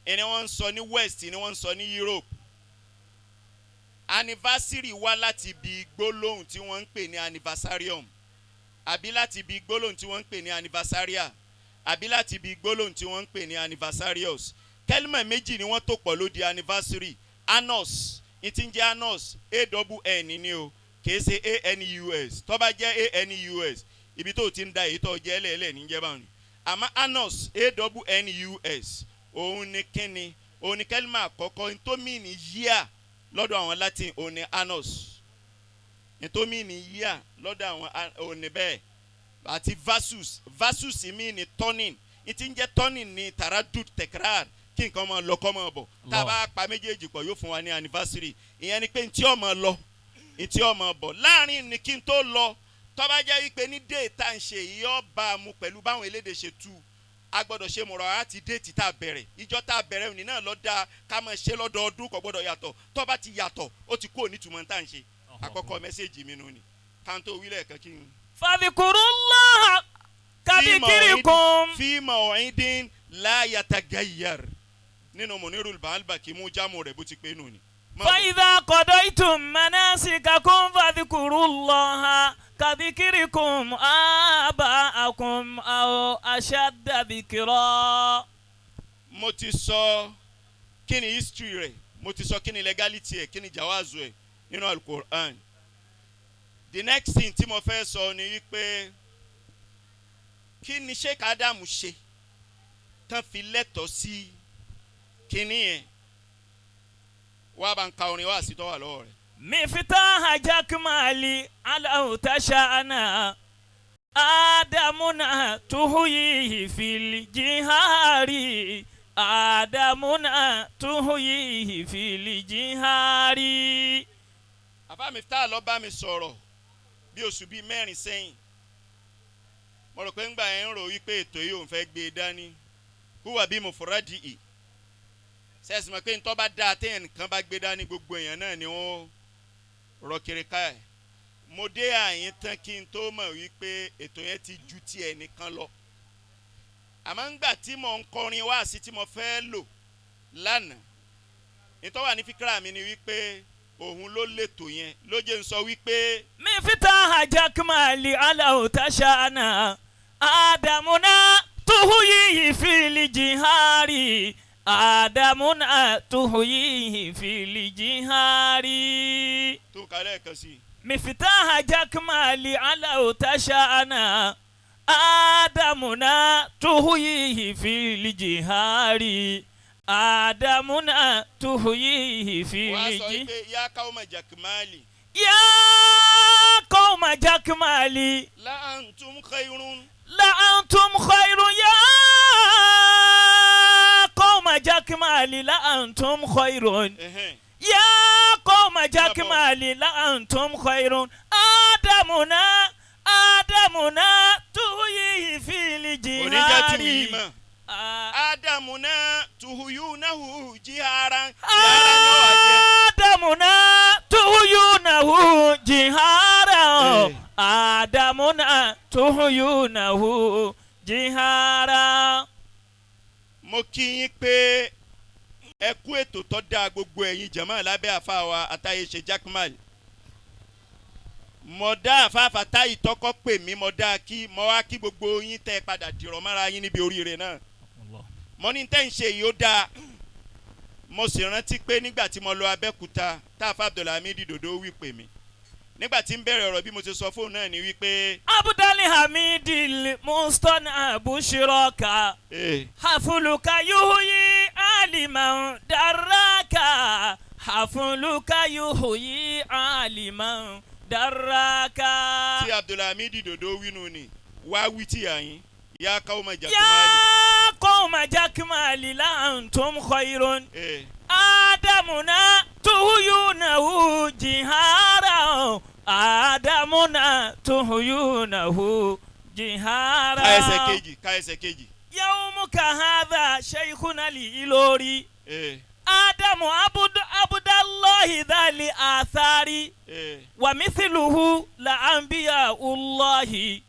ẹni wọ́n ń sọ ní West ni wọ́n ń sọ ní Europe. Anniversary wá láti ibi gbólóhùn tí wọ́n ń pè ní anniversarium, àbí láti ibi gbólóhùn tí wọ́n ń pè ní anniversaria, àbí láti ibi gbólóhùn tí wọ́n ń pè ní anniversarius. Kẹ́límà méjì ni wọ́n tó pọ̀ ló di anniversary. Anus ní ti ń jẹ́ anus, a-n-n ni o, kìí ṣe anus. Tó bá jẹ́ anus, ibi tó ti ń da èyí tó jẹ́ lẹ́ẹ̀lẹ́ ní jẹ́ báwọn ni. Àmọ́ anus, a-n-n-u-s, òun ni kíni? Òun ni kẹ́límà àkọ́kọ́ tó mean year lọ́dọ̀ àwọn Latin. Òun ni anus tó mean year lọ́dọ̀ àwọn, òun ni bẹ́ẹ̀. Àti versus. Versus mean turning. Ní ti ń jẹ́ turning ní taradud, tekrar, kí nǹkan máa lọ, kọ́ máa bọ̀. Tá a bá pa méjèèjì pọ̀, yóò fún wa ní anniversary. Ìyẹn ni pé ntí ó máa lọ, ntí ó máa bọ̀ láàrin ní kí n tó lọ. Tó bá jẹ́ wípé ní date tá à ń ṣe yìí ó bá a mu pẹ̀lú báwọn elédè ṣe tú, a gbọ́dọ̀ ṣe mọ̀rọ̀ àti date tá a bẹ̀rẹ̀, ìjọ tá a bẹ̀rẹ̀ òní náà lọ dáa ká máa ṣe lọ́dọọdún. Kò gbọ́dọ̀ yàtọ̀. Tó bá ti yàtọ̀, ó ti kú onítùmọ̀ tá à ń ṣe. Àkọ́kọ́ message mi nù ni káńtó wílẹ̀ kan kí n. فاذكروا الله كذكركم. في موعد لا يتغير nínú Munirul Baalbaki mú jámù rẹ̀ bó ti pé nù ni. Má bọ̀. فإذا قضيتم مناسككم فاذكروا الله كذكركم آباءكم أو أشد ذكرا. Mo ti sọ kí ni history rẹ̀, mo ti sọ kí ni legality ẹ̀, kí ni jawazu ẹ̀ nínú Alukur'an. The next thing tí mo fẹ́ sọ ni wípé kí ni Sheikh Adam ṣe tán fi lẹ́tọ̀ọ́ sí kínní yẹn? Wá bá ń ka orin wá sí tó wà lọ́wọ́ rẹ̀. مفتاح جكمالي على تشانا آدمنا تهييه في الجهار، آدمنا تهييه في الجهار. Àbá mi tá a lọ bá mi sọ̀rọ̀ bí oṣù bíi 4 sẹ́yìn. Mo rò pé ńgbà yẹn ń rò wípé ètò yìí òun fẹ́ gbé e dání húwà bí mo fọ́ra di ì sẹ́sìn mọ̀ pé ntọ́ bá dáa téèyàn nìkan bá gbé dání, gbogbo èèyàn náà ni wọ́n rọ kiri ká ẹ̀. Mo dé àyín tán kí n tó mọ̀ wípé ètò yẹn ti ju tiẹ̀ nìkan lọ. Àmọ́ ńgbà tí mo ń kọrin wá sí tí mo fẹ́ lò lánàá, ntọ́ wà ní fíkra mi ni wípé òun ló lètò yẹn ló jẹ́ ń sọ wípé. مفتاح جكمالي على تشانا آدمنا تهييه في الجهار، آدمنا تهييه في الجهار. Tó kálẹ̀ kan sí i. مفتاح جكمالي على تشانا آدمنا تهييه في الجهار، آدمنا تهييه في Wàá sọ الجهار. wípé yá káwọn mọ̀ jàkímálì. يا قوم جكمالي la antum khayrun. لأنتم خير يا قوم جكمالي لأنتم خير Ẹ̀hẹ́n. يا قوم جكمالي لأنتم خير آدمنا آدمنا تهيي في Oníjà tù yìí الجهار mọ̀. آه. Ádámù náà tuhuyunahu jihara. Yàrá ni ó wà jẹ́. آدمنا تهيونه جهارا Eh. آدمنا تهيونه جهارا Mo kí yín pé ẹ kú ètò tó dáa gbogbo ẹ̀yin jàmáà lábẹ́ àfa wa Atáyéṣe Jakmal. Mo dá àfáàfà táyì tọkọ pè mí mo dá kí mo wá kí gbogbo yín tẹ́ padà dìrọ̀ mọ́ra yín níbi oríire náà. Mo ní tẹ́ ń ṣe yìí ó dáa. Mo sì rántí pé nígbà tí mo lọ Abẹ́òkúta tá àfa Abdulhamid Dòdò wí pè mí. Nígbà tí ń bẹ̀rẹ̀ ọ̀rọ̀ bí mo ṣe sọ fóònù náà ni wípé. عبد الحميد المصطنع بشراك حفلك يحيي عالما دراك حفلك يحيي عالما دراك Tí Abdulhamid Dòdò wínú ni wá wí tí àyín yá káwọn máa jà tó يا máa قوم جكمال لأنتم خير lè. آدمنا تهيونه جهارا آدمنا تهيونه جهارا Ká ẹsẹ̀ kejì ká ẹsẹ̀ kejì. يومك هذا شيخنا الإلوري آدم عبد عبد الله ذا الآثار ومثله لأنبياء الله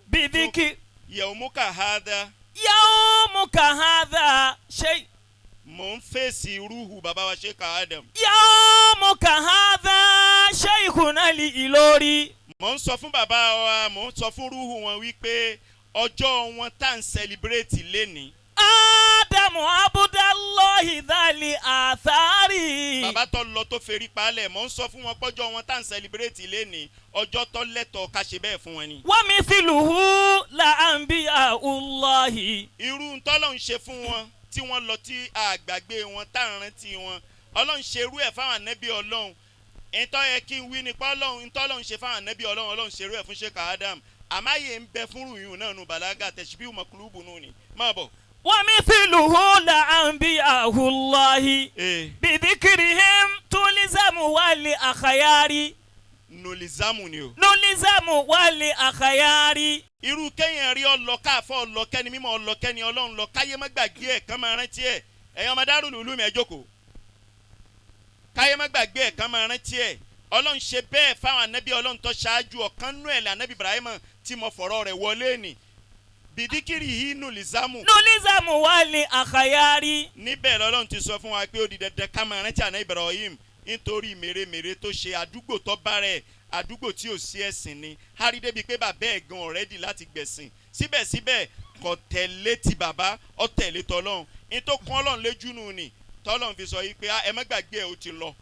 بذكر Yawmuka hadha يومك هذا شيء mò ń fèsì rúhù bàbá wa Sheikh Adam. يومك هذا شيخنا الإلوري Mò ń sọ fún bàbá wa mò ń sọ fún rúhù wọn wípé ọjọ́ wọn tá à ń sẹlibrétì lénìí. آدم عبد الله ذا الآثار Bàbá tó lọ tó ferí palẹ̀ mò ń sọ fún wọn pọ́jọ́ wọn tá à ń sẹlibrétì lénìí ọjọ́ tó lẹ́tọ̀ọ́ ká ṣe bẹ́ẹ̀ fún wọn ni. ومثله لأنبياء الله Irú ntọ́lọ́ ń ṣe fún wọn tí wọ́n lọ tí àgbàgbé wọn tá à ń rántí wọn Ọlọ́run ṣe irú ẹ̀ fáwọn ànábì Ọlọ́run ntọ́ yẹ kí n wí nípa Ọlọ́run ntọ́lọ́run ṣe fáwọn ànábì Ọlọ́run Ọlọ́run ṣe irú ẹ̀ fún Sheikh Adam àmáyé ń bẹ fún rúyùn náà nù bàlágà tẹ̀síbíù mọ̀kúlùbù nù ni má bọ̀. ومثله لأنبياء الله بذكرهم تلزم والأخيار nùlìzámù ni o. نلزم والأخيار Irú kéèyàn rí ọlọ káàfọ́ ọlọ kẹ́ni mímọ́ ọlọ kẹ́ni Ọlọ́run lọ káyé má gbàgbé ẹ̀ kán máa rántí ẹ̀ ẹ̀yin ọmọ Darul Ulum ẹ jókòó káyé má gbàgbé ẹ̀ kán máa rántí ẹ̀ Ọlọ́run ṣe bẹ́ẹ̀ fáwọn anábì Ọlọ́run tó ṣáájú ọ̀kan nú ẹ̀ lànàbì Ibrahim tí mo fọ̀rọ̀ rẹ̀ wọlé nì bìdíkìrì yìí nùlìzámù نلزم والأخيار níbẹ̀ lọ́lọ́run ti sọ fún wa pé ó di dandan ká máa rántí àná Ibrahim nítorí mèremère tó ṣe àdúgbò tó bá rẹ̀ àdúgbò tí ò sí ẹ̀sìn ni a rí débi pé bàbá ẹ̀ gan ọ̀rẹ́dì láti gbẹ̀sìn síbẹ̀síbẹ̀ kò tẹ̀lé ti bàbá ó tẹ̀lé tọlọ́run ní tó kún Ọlọ́run lójú nù ni tọ́lọ́run fi sọ yìí pé ẹ má gbàgbé ẹ̀ ó ti lọ.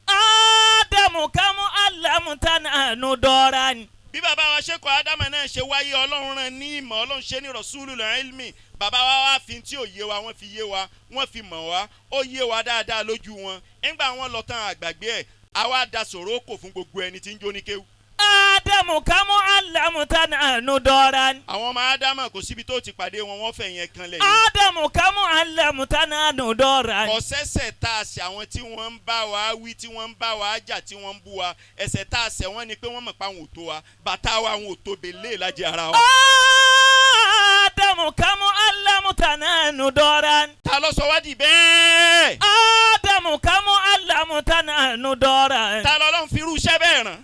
آدم كم علمتنا ندورا Bí bàbá wa ṣe kọ́ Ádámù náà ṣe wáyé Ọlọ́run rán ní ìmọ̀ Ọlọ́run ṣe ní Rasulul ilmi bàbá wa wá fi tí ò yé wa wọ́n fi yé wa wọ́n fi mọ̀ wá ó yé wa dáadáa lójú wọn ńgbà wọn lọ tán àgbàgbé ẹ̀ àwa da sọ̀rọ̀ kò fún gbogbo ẹni tí ń jó ní kéwú. آدم كم علمتنا ندورا Àwọn ọmọ Ádámù kò síbi tó ti pàdé wọn wọ́n fẹ̀ yẹn kan lẹ̀ yìí. آدم كم علمتنا ندورا Kò sẹ́sẹ̀ tá a ṣẹ̀ àwọn tí wọ́n ń bá wa wí tí wọ́n ń bá wa jà tí wọ́n ń bú wa ẹ̀ṣẹ̀ tá a ṣẹ̀ wọ́n ni pé wọ́n mọ̀ pé àwọn ò tó wa bàtà wa àwọn ò tó belé ìlàjì ara wa. آدم كم علمتنا ندورا Ta ló sọ wá di bẹ́ẹ̀? آدم كم علمتنا ندورا Ta lọ́lọ́run fi irú iṣẹ́ bẹ́ẹ̀ rán?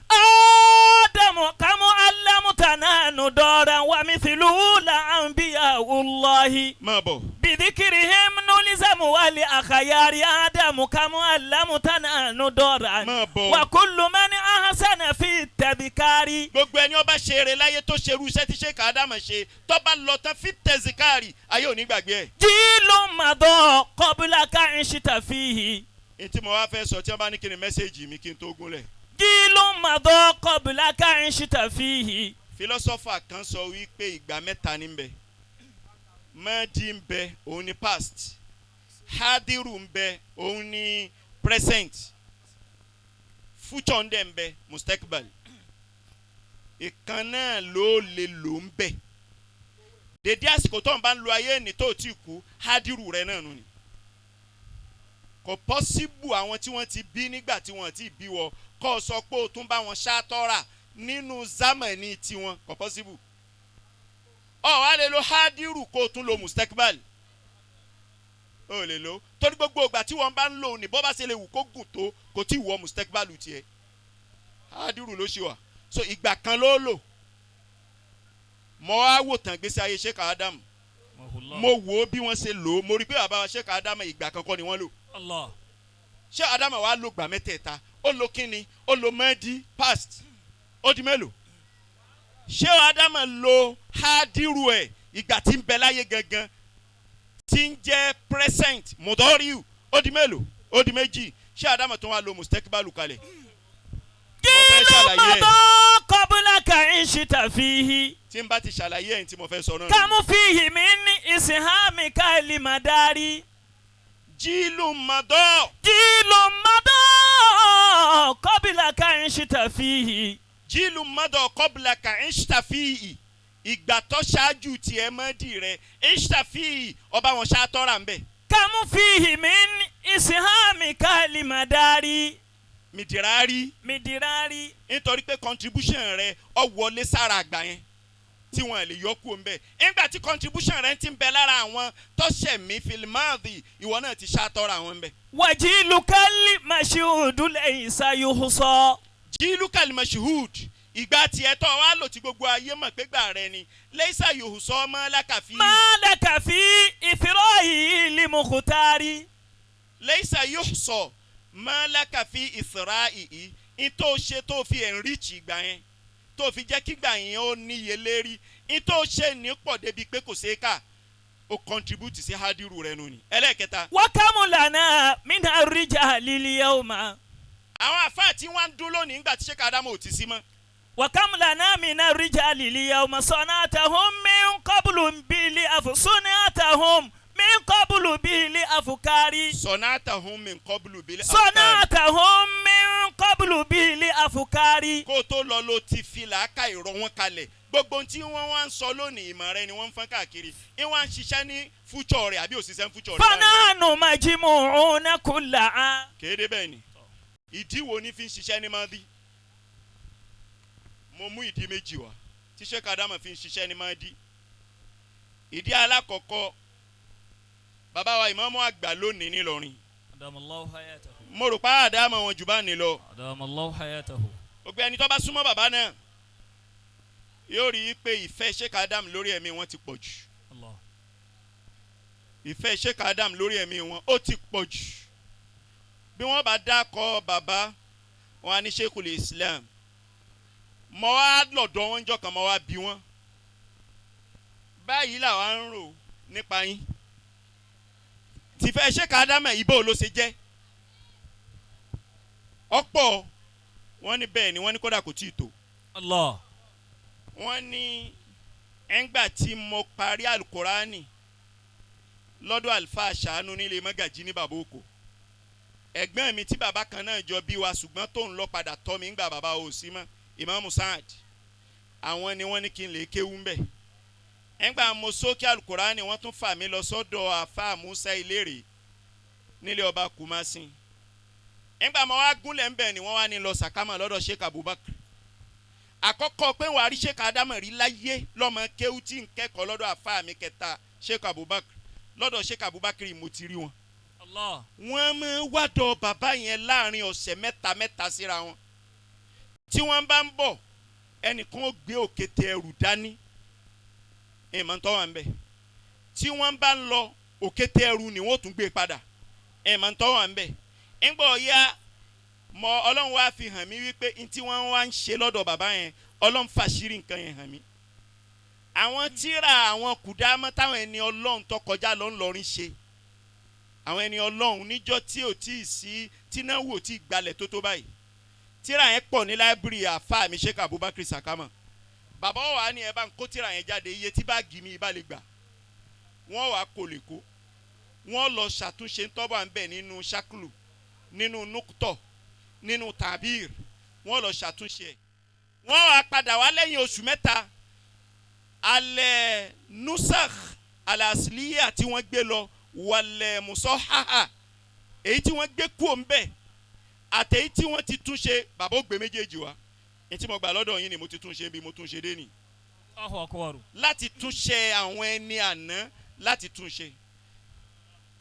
آدم كم علمتنا ندورا ومثله لأنبياء الله Máa bọ̀. بذكرهم نلزم والأخيار آدم كم علمتنا ندورا Máa bọ̀. وكل من أحسن في التذكار Gbogbo ẹni ọba ṣe eré láyé tó ṣe irú iṣẹ́ tí Sheikh Ádámù ṣe tó bá lọ tán fi tẹ̀síkárì ayé ò ní gbàgbé ẹ̀. جيل مضى قبلك عشت فيه Ní tí mo wá fẹ́ sọ tí wọ́n bá ní kí ni mẹ́sẹ̀gì mi kí n tó gúnlẹ̀. جيل مضى قبلك عشت فيه Fílọ́sọ́fà kan sọ wípé ìgbà mẹ́ta ní bẹ. Mọ́dí ń bẹ òun ni past. Hadiru ń bẹ òun ni present. Future ń dẹ̀ ń bẹ mustakbal. Ìkan náà ló lè lò ń bẹ̀. Dèdé àsìkò tó ń bá ń lo ayé ẹni tó ti kú hádìrú rẹ náà nù ni. Kò pọ́síbù àwọn tí wọ́n ti bí nígbà tí wọ́n ti bí wọ kọ́ ọ sọ pé o tún bá wọn ṣàtọ́ra nínú zámẹ̀nì tiwọn kò pọ́síbù. Ọ wá lè lo hádìrú kó o tún lo mustakbal. O lè lo torí gbogbo ìgbà tí wọ́n bá ń lò ní bọ́ bá ṣe lè wù kó gùn tó kò tí ì wọ mustakbal tiẹ̀. Hádìrú ló ṣe wà so ìgbà kan ló lò. Mo wá wò tán gbèsè ayé Sheikh Adam, mo wò ó bí wọ́n ṣe lò ó, mo rí i pé bàbá Sheikh Adam ìgbà kan kọ́ ni wọ́n lò. Allah. Sheikh Adam wá lò gbà mẹ́tẹ̀ẹ̀ta, ó lo kíni, ó lo mẹ́ẹ̀dí past, ó di mélòó. Sheikh Adam lo hádìrú ẹ̀ ìgbà tí ń bẹ láyé gangan tí ń jẹ́ present mudoriu, ó di mélòó, ó di méjì. Sheikh Adam tún wá lo mustakbalu kalẹ̀. Kí ló máa bọ́ kọ́bùlà kà ń ṣìtà fìhí. Tí n bá ti ṣàlàyé ẹ̀yìn tí mo fẹ́ sọ náà. Kàmú fìhí mi ní ìsìnhámi káìlì màdárì. Jílù mọ̀dọ́. Jílù mọ̀dọ́ kọ́bùlà kà ń ṣìtà fìhí. Jílù mọ̀dọ́ kọ́bùlà kà ń ṣìtà fìhí. Ìgbà tó ṣáájú tiẹ̀ mọ́dì rẹ̀ ń ṣìtà fìhí ọba wọn ṣáàtọ́ra ń bẹ̀. Kàmú fìhí mi ní ìsìnhámi káìlì màdárì. Mìdírárì. Mìdírárì. Nítorí pé contribution rẹ ọ wọlé sára àgbà yẹn tí wọn lè yọ kúrò ńbẹ̀. Nígbà tí contribution rẹ ti ń bẹ lára àwọn tọ́sẹ̀mí filimáàdì ìwọ náà ti ṣàtọ́ra àwọn ńbẹ̀. Wàjílù kálí mashudu laysa yuhsa. Jílù kálí mashhud ìgbà tiẹ̀ tọ́ wa lò tí gbogbo ayé mọ̀ pé gbà rẹ ni laysa yuhsa mọ́ lákàfí. Má lákàfí ìfirọ́yì limukhtari. Laysa yuhsa mọ́ lákàfí ìfirọ́yì ìtò ṣe tó fi enrich ìgbà yẹn tó fi jẹ́ kígbà yẹn ó níye lérí ìtò ṣe ní pọ̀ débi pé kò ṣeé kà ó contribute sí hadiru rẹ nù ni. Ẹlẹ́ẹ̀kẹta. Wákàmùlànà mina rijali liyawma. Àwọn àfáà tí wọ́n ń dún lónìí nígbà tí Sheikh Adamu ò ti sí mọ́. Wákàmùlànà mina rijali liyawma sanatahum min qablu bili afu sunatahum min qablu bili afukari. Sanatahum min qablu bili afukari. Sanatahum min qablu bili afukari. Kó tó lọ ló ti fi làákà ìrọ̀ wọn kalẹ̀ gbogbo tí wọ́n wá ń sọ lónìí ìmọ̀ rẹ ni wọ́n ń fọ́n káàkiri ìwọ́n ń ṣiṣẹ́ ní fújọ́ rẹ̀ àbí òṣìṣẹ́ ní fújọ́ rẹ̀. Fanahanu majimu'una kulla. Kéde bẹ́ẹ̀ ni ìdí wo ni fi ń ṣiṣẹ́ ní madi? Mo mú ìdí méjì wá tí Sheikh Adamu fi ń ṣiṣẹ́ ní madi. Ìdí alákọ̀ọ́kọ́, bàbá wa ìmáàmù àgbà lónìí nílọrin. Adamallahu hayatahu. Mo rò pa àdámọ̀ wọn jù bá ní lọ. Adamallahu hayatahu. Gbogbo ẹni tó bá súnmọ́ bàbá náà yóò rí i pé ìfẹ́ Sheikh Adam lórí ẹ̀mí wọn ti pọ̀ jù. Allah. Ìfẹ́ Sheikh Adam lórí ẹ̀mí wọn ó ti pọ̀ jù. Bí wọ́n bá dákọ̀ bàbá wọn á ní Sheikhul Islam. Mo wá lọ́dọ̀ wọn jọ kan mo wá bí wọn. Báyìí làwa ń rò nípa yín. Tìfẹ́ Sheikh Adam ìbò ló ṣe jẹ́. Ọ̀pọ̀ wọ́n ní bẹ́ẹ̀ ni wọ́n ní kódà kò tí ì tó. Allah. Wọ́n ní ẹ̀ngbà tí mo parí alukurani lọ́dọ̀ àlùfáà ṣàánú nílé mọ́gàjí ní bàbá òkò. Ẹ̀gbọ́n mi tí bàbá kan náà jọ bí wa ṣùgbọ́n tó ń lọ padà tọ́ mi ńgbà bàbá ò sí mọ́ Ìmáàmù Saad. Àwọn ni wọ́n ní kí n lè kéwú ńbẹ̀. Ẹ̀ngbà mo sókè alukurani wọ́n tún fà mí lọ sọ́dọ̀ àfáà Musa Ilérè nílé ọba Kùmásìn. Ẹ̀ngbà mo wá gúnlẹ̀ ńbẹ̀ ni wọ́n wá ní lọ sàkámà lọ́dọ̀ Sheikh Abubakar. Àkọ́kọ́ pé wàá rí Sheikh Adamu rí láyé lọ́mọ kéwú tí ń kẹ́kọ̀ọ́ lọ́dọ̀ àfáà mi kẹta Sheikh Abubakar lọ́dọ̀ Sheikh Abubakar mo ti rí wọn. Allah. Wọ́n máa ń wádọ̀ bàbá yẹn láàrin ọ̀sẹ̀ mẹ́ta mẹ́ta síra wọn. Tí wọ́n bá ń bọ̀ ẹnìkan ó gbé òkété ẹrù dání ìmọ̀ tó wà ń bẹ̀. Tí wọ́n bá ń lọ òkété ẹrù ni wọ́n tún gbé padà ìmọ̀ tó wà ń bẹ̀. Ńgbọ́ ya mọ Ọlọ́run wá fi hàn mí wípé n tí wọ́n wá ń ṣe lọ́dọ̀ bàbá yẹn Ọlọ́run fàṣírí nǹkan yẹn hàn mí. Àwọn tíra àwọn kùdámọ́ táwọn ẹni Ọlọ́run tó kọjá lọ ń lọrin ṣe. Àwọn ẹni Ọlọ́run níjọ́ tí ò tí ì sí tínáwó tí ì gbalẹ̀ tó tó báyìí. Tíra yẹn pọ̀ ní láìbírì àfa mi Sheikh Abubakar Sakama. Bàbá wa ni ẹ bá ń kó tíra yẹn jáde iye tí báàgì mi bá lè gbà. Wọ́n wàá kò lè kó. Wọ́n lọ ṣàtúnṣe tọ́bà ń bẹ̀ nínú ṣákùlù nínú núkútọ̀. Nínú tàbír wọ́n lọ ṣàtúnṣe ẹ̀, wọ́n wá padà wá lẹ́yìn oṣù 3. Alẹ́ nusakh alasiliya tí wọ́n gbé lọ wàlẹ̀ musahaha, èyí tí wọ́n gbé kúò ń bẹ̀ àtẹ̀yí tí wọ́n ti túnṣe, bàbá ó gbé méjèèjì wá. Ní tí mo gbà lọ́dọ̀ yín ni mo ti túnṣe bí mo túnṣe dé nì. Allahu akbar. Láti túnṣe àwọn ẹni àná, láti túnṣe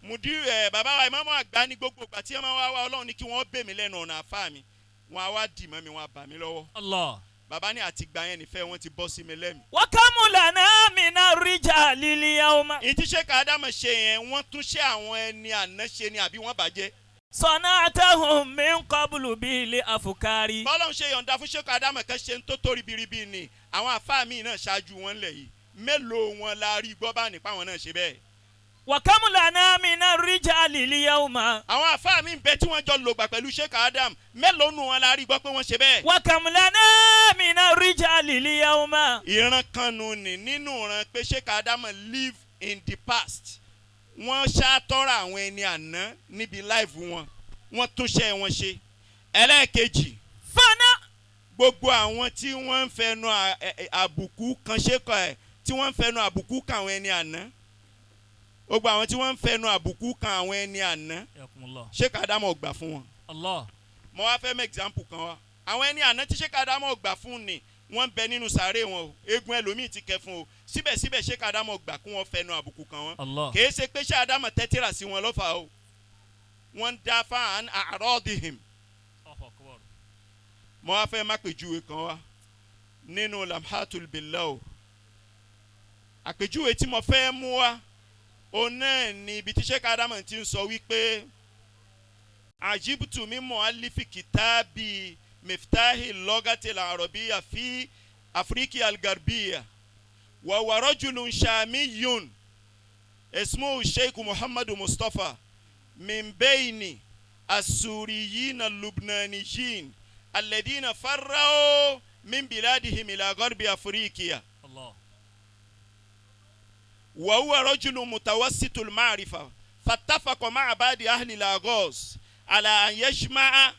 mùdí ẹ bàbá wa ìmáàmù àgbà ní gbogbo ìgbà tí ẹ máa wá wá, Ọlọ́run ní kí wọ́n bẹ̀ mí lẹ́nu ọ̀nà àfáà mi, wọ́n á wá dì mọ́ mi, wọ́n á bà mí lọ́wọ́. Allah. Bàbá ní àtìgbà yẹn nífẹ̀ẹ́ wọn ti bọ́ sí mi lẹ́mìí. وكم لنا من الرجال اليوم Ìyí tí Sheikh Ádámù ṣe yẹn, wọ́n tún ṣe àwọn ẹni àná ṣe ni àbí wọ́n bàjẹ́? صنعتهم من قبل بالأفكار. Bọ́lọ́run ṣe yọ̀ǹda fún Sheikh Ádámù kan ṣe ń tó tó ribiribi ni àwọn àfáà míì náà ṣáájú wọn lẹ̀ yìí, mélòó wọn la rí gbọ́ bá nípa àwọn náà ṣe bẹ́ẹ̀? وكم لنا من الرجال اليوم Àwọn àfáà míì bẹ tí wọ́n jọ lògbà pẹ̀lú Sheikh Adam, mélòó nù wọn la rí gbọ́ pé wọ́n ṣe bẹ́ẹ̀? وكم لنا من الرجال اليوم Ìran kan nù ní nínú ìran pé Sheikh Adam live in the past. Wọ́n ṣàtọ́ra àwọn ẹni àná níbi life wọn, wọ́n túnṣe wọn ṣe. Ẹlẹ́ẹ̀kejì, فنا gbogbo àwọn tí wọ́n ń fẹnu àbùkù kan ṣe kọ ẹ̀, tí wọ́n ń fẹnu àbùkù kan àwọn ẹni àná, gbogbo àwọn tí wọ́n ń fẹnu àbùkù kan àwọn ẹni àná, حياكم الله. Sheikh Adam ò gbà fún wọn. الله. Mo wá fẹ́ mọ example kan wá. Àwọn ẹni àná tí Sheikh Adam ò gbà fún ni, wọ́n ń bẹ nínú sàárè wọn o, eegun ẹlòmíì ti kẹ fún o, síbẹ̀síbẹ̀ Sheikh Adam ò gbà kí wọ́n fẹnu àbùkù kan wọn. الله. Kìí ṣe pé Sheikh Adam tẹ́tíra sí wọn lọ́fà o, wọ́n ń dá fáàn a'radihim. الله أكبر. Mo wá fẹ́ má pèjúwe kan wá nínú lamhatul billah. Àpèjúwe tí mo fẹ́ mú wá, òun náà ni ibi tí Sheikh Adam ti ń sọ wípé ajibtu min muallifi kitabi miftahi logati al-arabiyya fi afriki al-garbiya wa huwa rajulun shamiyun ismuhu Sheikh Muhammadu Mustafa min bayni as-suriyyin al-lubnaniyin alladhina farraw min biladihim ila gharbi afrikiya. الله. وهو رجل متوسط المعرفة، فاتفق مع بعض أهل لاغوس على أن يجمع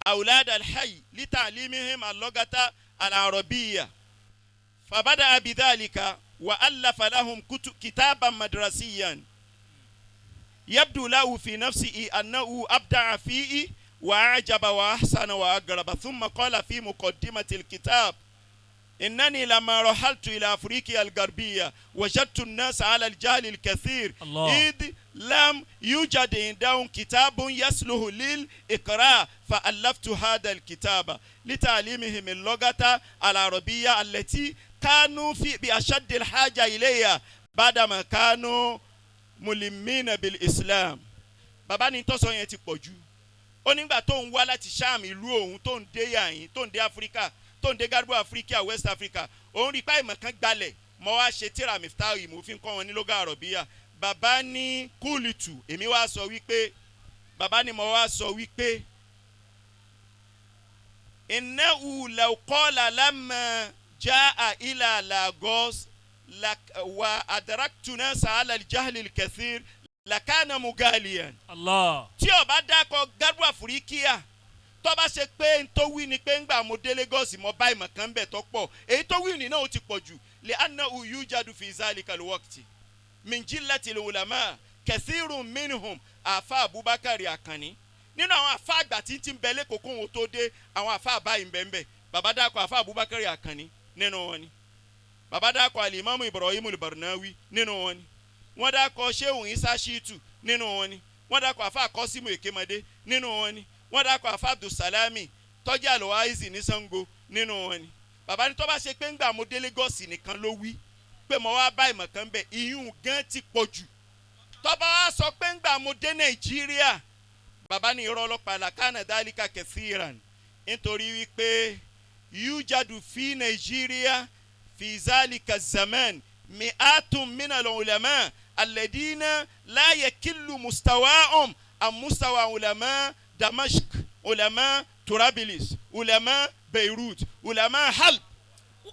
أولاد الحي لتعليمهم اللغة العربية، فبدأ بذلك وألف لهم كتابا مدرسيا يبدو له في نفسه أنه أبدع فيه وأعجب وأحسن وأقرب. ثم قال في مقدمة الكتاب: إنني لما رحلت إلى أفريقيا الغربية وجدت الناس على الجهل الكثير، الله. إذ لم يوجد عندهم كتاب يصلح للإقراء، فألفت هذا الكتاب لتعليمهم اللغة العربية التي كانوا في بأشد الحاجة إليها بعدما كانوا ملمين بالإسلام. Bàbá ní tọ́sọ̀ yẹn ti pọ̀ jù. Ó nígbà tó ń wá láti Sham, ìlú òun, tó ń dé yàyín, tó ń dé Áfíríkà, tó ń dé garbu Áfíríkà, West Africa, òun rí páìmọ̀ kan gbalẹ̀ mọ́ wá ṣe tíra Miftahu yìí, mo fi ń kọ́ wọn ní lóga àrọ̀bíyà. Bàbá ní kúlìtù, èmi wá sọ wípé, bàbá ní mo wá sọ wípé innahu law qala lamma jaa ila Lagos wa adraktu nasa ala al-jahli al-kathir lakana mugaliyan. Allah. Tí ó bá dákọ garbu Àfíríkíà, tó bá ṣe pé n tó wí ni pé ńgbà mo dé Lagos, mo bá ìmọ̀ kan bẹ̀ tó pọ̀, èyí tó wí ni náà ó ti pọ̀ jù, lè anna yujadu fi zalika alwaqti min jillati ulama kathirun minhum. Àfa Abubakar Akanni, nínú àwọn àfa àgbà tí ń ti ń bẹ lẹ́kọ̀ọ́ kóhun tó dé, àwọn àfa àbáyé ń bẹ ń bẹ. Bàbá dákọ àfa Abubakar Akanni, nínú wọn ni. Bàbá dákọ alimami Ibrahim Barnawi, nínú wọn ni. Wọ́n dákọ Shehu Isa Shitu, nínú wọn ni. Wọ́n dákọ àfa Kọ́símù Èkémọdé, nínú wọn ni. Wọ́n dákọ àfa Abdulsalami tọ́jú àlùwáìsì ní Sango, nínú wọn ni. Bàbá ní tó bá ṣe pé ńgbà mo dé Lagos nìkan ló wí pé mo wá bá ìmọ̀ kan bẹ̀, ìyún gan ti pọ̀ jù. Tó bá wá sọ pé ńgbà mo dé Nàìjíríà, bàbá ní irọ́ ọlọ́pàá làkàna dálíkà kẹsíran, nítorí wípé yújàdù fi Nàìjíríà fi zálìkà zaman mi'atun minal ulama alladina la yakillu mustawahum an mustawa ulama Damashq, ulama Turabilis, ulama Beirut, ulama Halb.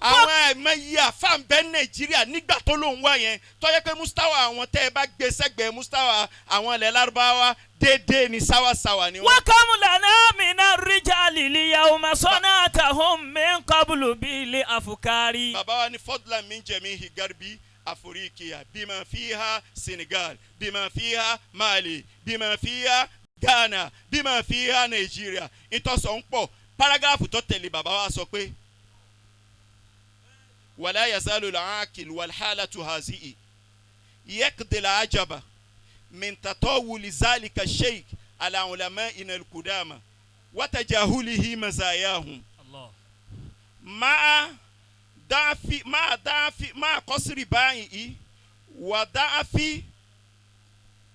Àwọn ẹ̀mẹ́yìí àfáàǹbẹ́ Nàìjíríà nígbà tó lóun wá yẹn tó yẹ pé mustawa àwọn tẹ́ ẹ bá gbé sẹ́gbẹ̀ẹ́ mustawa àwọn ilẹ̀ Lárúbáwá déédéé ni sáwàsáwà ni wọ́n. وكم لنا من الرجال اليوم صنعتهم من قبل بالأفكار. Bàbá wa ní fadlan min jamihi garbi Afirikiya bima fiha Senegal, bima fiha Mali, bima fiha Ghana, bima fiha Nàìjíríà. Ìtọ́sọ̀ ń pọ̀. Paragraph tó tẹ̀lé, bàbá wa sọ pé wala yazalu al-aaqil wal-halatu hazihi yaqdi al-ajaba min tatawuli zalika sheikh ala ulama'ina al-qudama wa tajahulihi mazayahum الله مع ضعف مع ضعف مع قصر باعه وضعف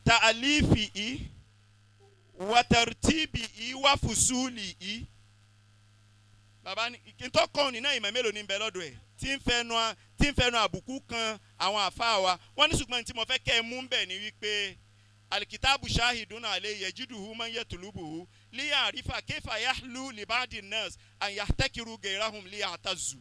تأليفه وترتيبه وفصوله. Bàbá ní kí n tó kọ́ ní náà, ìmọ̀ mélòó ní bẹ lọ́dọ̀ ẹ̀ tí ń fẹnu àbùkù kan àwọn àfáà wa. Wọ́n ní ṣùgbọ́n tí mo fẹ́ kẹ́ ẹ mú bẹ̀ ni wípé alikitaabu shahidun ale yajiduhu man yatulubuhu liyarifa kayfa yahlu libadi nas an yahtakiru gairahum liyatazu.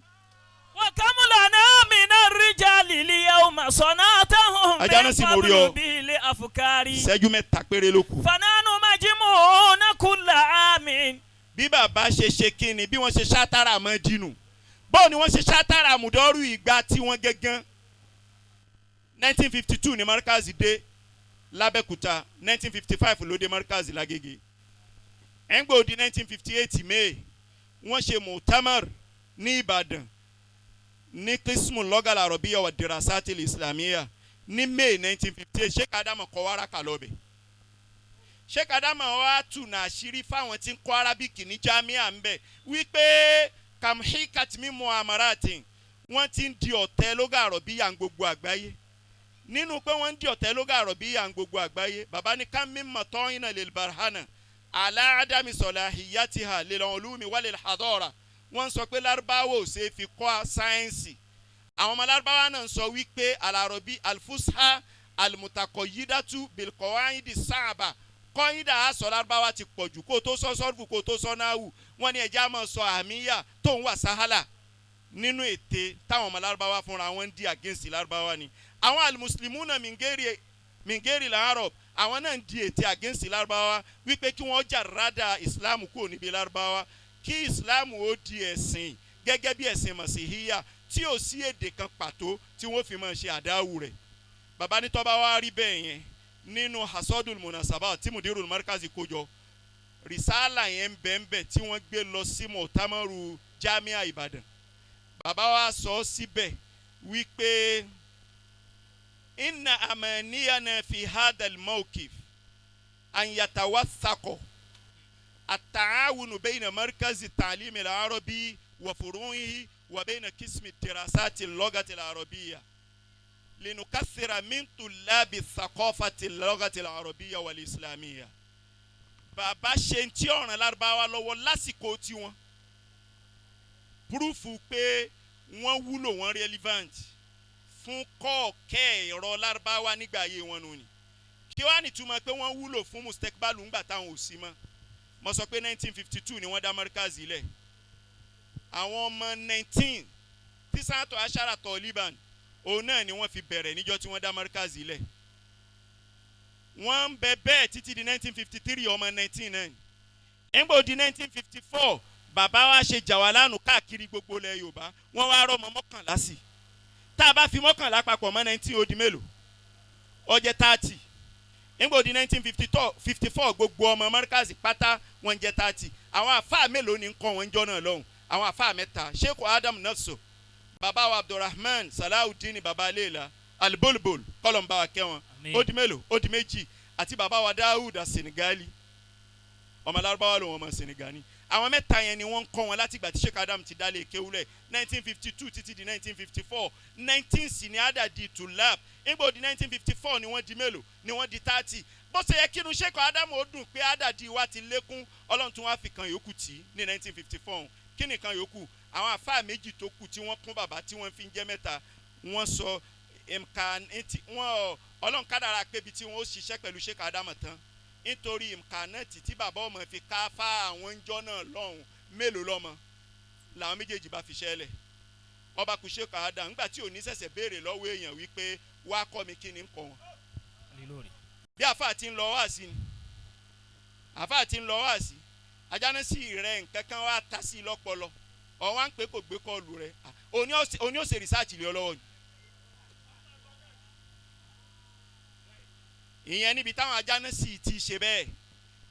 وكم لنا من الرجال اليوم صنعتهم Ajá من náà sì mórí ọ. قبل بالأفكار. Ìṣẹ́jú 3 péré ló kù. فنحن مجموعون كل عام. Bí bàbá ṣe ṣe kíni, bí wọ́n ṣe ṣátara mọ́ dínú, báwo ni wọ́n ṣe ṣátara àmùdọ́rù ìgbà tí wọ́n gángan. 1952 ní Markazi dé l'Abẹ́òkúta, 1955 ló dé Markazi l'Agége. Ẹ̀ńgbò di 1958 May, wọ́n ṣe mutamar ní Ìbàdàn ní Qismu Lugha Arabiyya wa Dirasati Islamiyya ní May 1958. Sheikh Adamu kọ́ wàrà lọ́bẹ̀. Sheikh Adamu wa tùnà àṣírí fáwọn tí ń kọ́ Arabic ní jamia ń bẹ̀ wípé kamhikat mímu amaratin, wọ́n ti ń di ọ̀tẹ̀ lugha Arabiyya ń gbogbo àgbáyé. Nínú pé wọ́n ń di ọ̀tẹ̀ lugha Arabiyya ń gbogbo àgbáyé, bàbá ní ká mímọ̀ tọ́yìnà lil barhana ala adami salahiyatiha lil ulumi walil hadara. Wọ́n sọ pé lárúbáwò ò ṣe é fi kọ́ sáyẹ́nsì. Àwọn ọmọ lárúbáwá náà sọ wípé alárọ̀bí alfusha almutakọ̀yídàtú bilkọ̀wáyídì sáàbà kọ́yídà àsọ lárúbáwá ti pọ̀ jù, kó tó sọ sọ́ọ̀fù, kó tó sọ náàwù. Wọ́n ní ẹja máa sọ àmìyà tó ń wà sáhálà nínú ète táwọn ọmọ lárúbáwá fúnra wọn ń di against lárúbáwá ni. Àwọn alimuslimuna mingeri làárọ̀, àwọn náà ń di ète against lárúbáwá wípé kí wọ́n jà rádà islam kúrò níbi lárúbáwá, kí islam ó di ẹ̀sìn gẹ́gẹ́ bí ẹ̀sìn masihiya tí ò sí èdè kan pàtó tí wọ́n fi máa ṣe àdáwù rẹ̀. Bàbá ní tọ́ba wa rí bẹ́ẹ̀ yẹn, nínú hasodul munasaba tí mudirul markazi kó jọ, risala yẹn ń bẹ ń bẹ tí wọ́n gbé lọ sí mọ̀tàmọ́rù jamia Ìbàdàn. Bàbá wa sọ síbẹ̀ wípé inna amaniyana fi hadal mawkif an yatawathaqo التعاون بين مركز التعليم العربي وفروعه وبين قسم الدراسات اللغة العربية لنكثر من طلاب الثقافة اللغة العربية والإسلامية. Bàbá ṣe ń tí ọ̀ràn lárúbáwá lọ́wọ́ lásìkò tiwọn, proof pé wọ́n wúlò, wọ́n relevant fún kọ́ọ̀kẹ́ ẹ̀rọ lárúbáwá nígbà ayé wọn nù ni. Kí wàá nìtumọ̀ pé wọ́n wúlò fún mustekbalu ńgbà táwọn ò sí mọ́? Mo sọ pé 1952 ni wọ́n dá Markazi lẹ̀. Àwọn ọmọ 19 tísàtọ̀ aṣára tọ̀líban òun náà ni wọ́n fi bẹ̀rẹ̀ níjọ́ tí wọ́n dá Markazi lẹ̀. Wọ́n ń bẹ bẹ́ẹ̀ títí di 1953, ọmọ 19 náà ni. Ẹ̀ńgbò di 1954, bàbá wa ṣe jàwálánù káàkiri gbogbo ilẹ̀ Yorùbá, wọ́n wá rọ́ ọmọ 11 sí. Tá a bá fi 11 papọ̀ mọ́ 19, ó di mélòó? Ó jẹ́ 30. Nígbà di 1954, gbogbo ọmọ Markazi pátá wọ́n jẹ́ 30. Àwọn àfáà mélòó ni ń kọ́ wọn jọ́ náà lọ́hùn? Àwọn àfáà mẹ́ta: Sheikh Adam Nafso, bàbá wa Abdulrahman Salawudeen, bàbá Leila Albolbol, kọlọmba wa kẹ́ wọn, ó di mélòó? Ó di méjì. Àti bàbá wa Dawud Senegali, ọmọ Lárúbáwá lòun, ọmọ Senegali. Àwọn mẹ́ta yẹn ni wọ́n ń kọ́ wọn láti ìgbà tí Sheikh Adam ti dálé kéwúlẹ̀ 1952 títí di 1954. 19 sì ni adadi tulab. Nígbà di 1954 ni wọ́n di mélòó? Ni wọ́n di 30. Bó ṣe yẹ kínú Sheikh Adam ó dùn pé adadi wa ti lékún, Ọlọ́run tún wá fi kan yòókù tì ní 1954. Kí nìkan yòókù? Àwọn àfáà méjì tó kù tí wọ́n kún bàbá tí wọ́n fi ń jẹ́ mẹ́ta, wọ́n sọ wọ́n Ọlọ́run kádàrá pé ibi tí wọ́n ó ṣiṣẹ́ pẹ̀lú Sheikh Adam tán, nítorí ìmkànẹ́ẹ̀tì tí bàbá ọmọ fi ká fá àwọn ńjọ́ náà lọ́hùn mélòó lọ́mọ làwọn méjèèjì bá fi ṣẹlẹ̀. Ọba kù Sheikh Adam ńgbà tí òní ṣẹ̀ṣẹ̀ béèrè lọ́wọ́ èèyàn wípé wá kọ́ mi kí ni ń kọ́ wọn. Bí àáfàá ti ń lọ wá sí ni, àáfàá ti ń lọ wá sí, ajánásí rẹ nǹkan kan wá ta sí i lọ́pọlọ, ọ̀ wá ń pè kò gbé kọ́ọ̀lù rẹ, òní ó ṣe rìsáàtì lé ọ lọ́wọ́ ni. Ìyẹn níbi táwọn ajánásí ti ṣe bẹ́ẹ̀.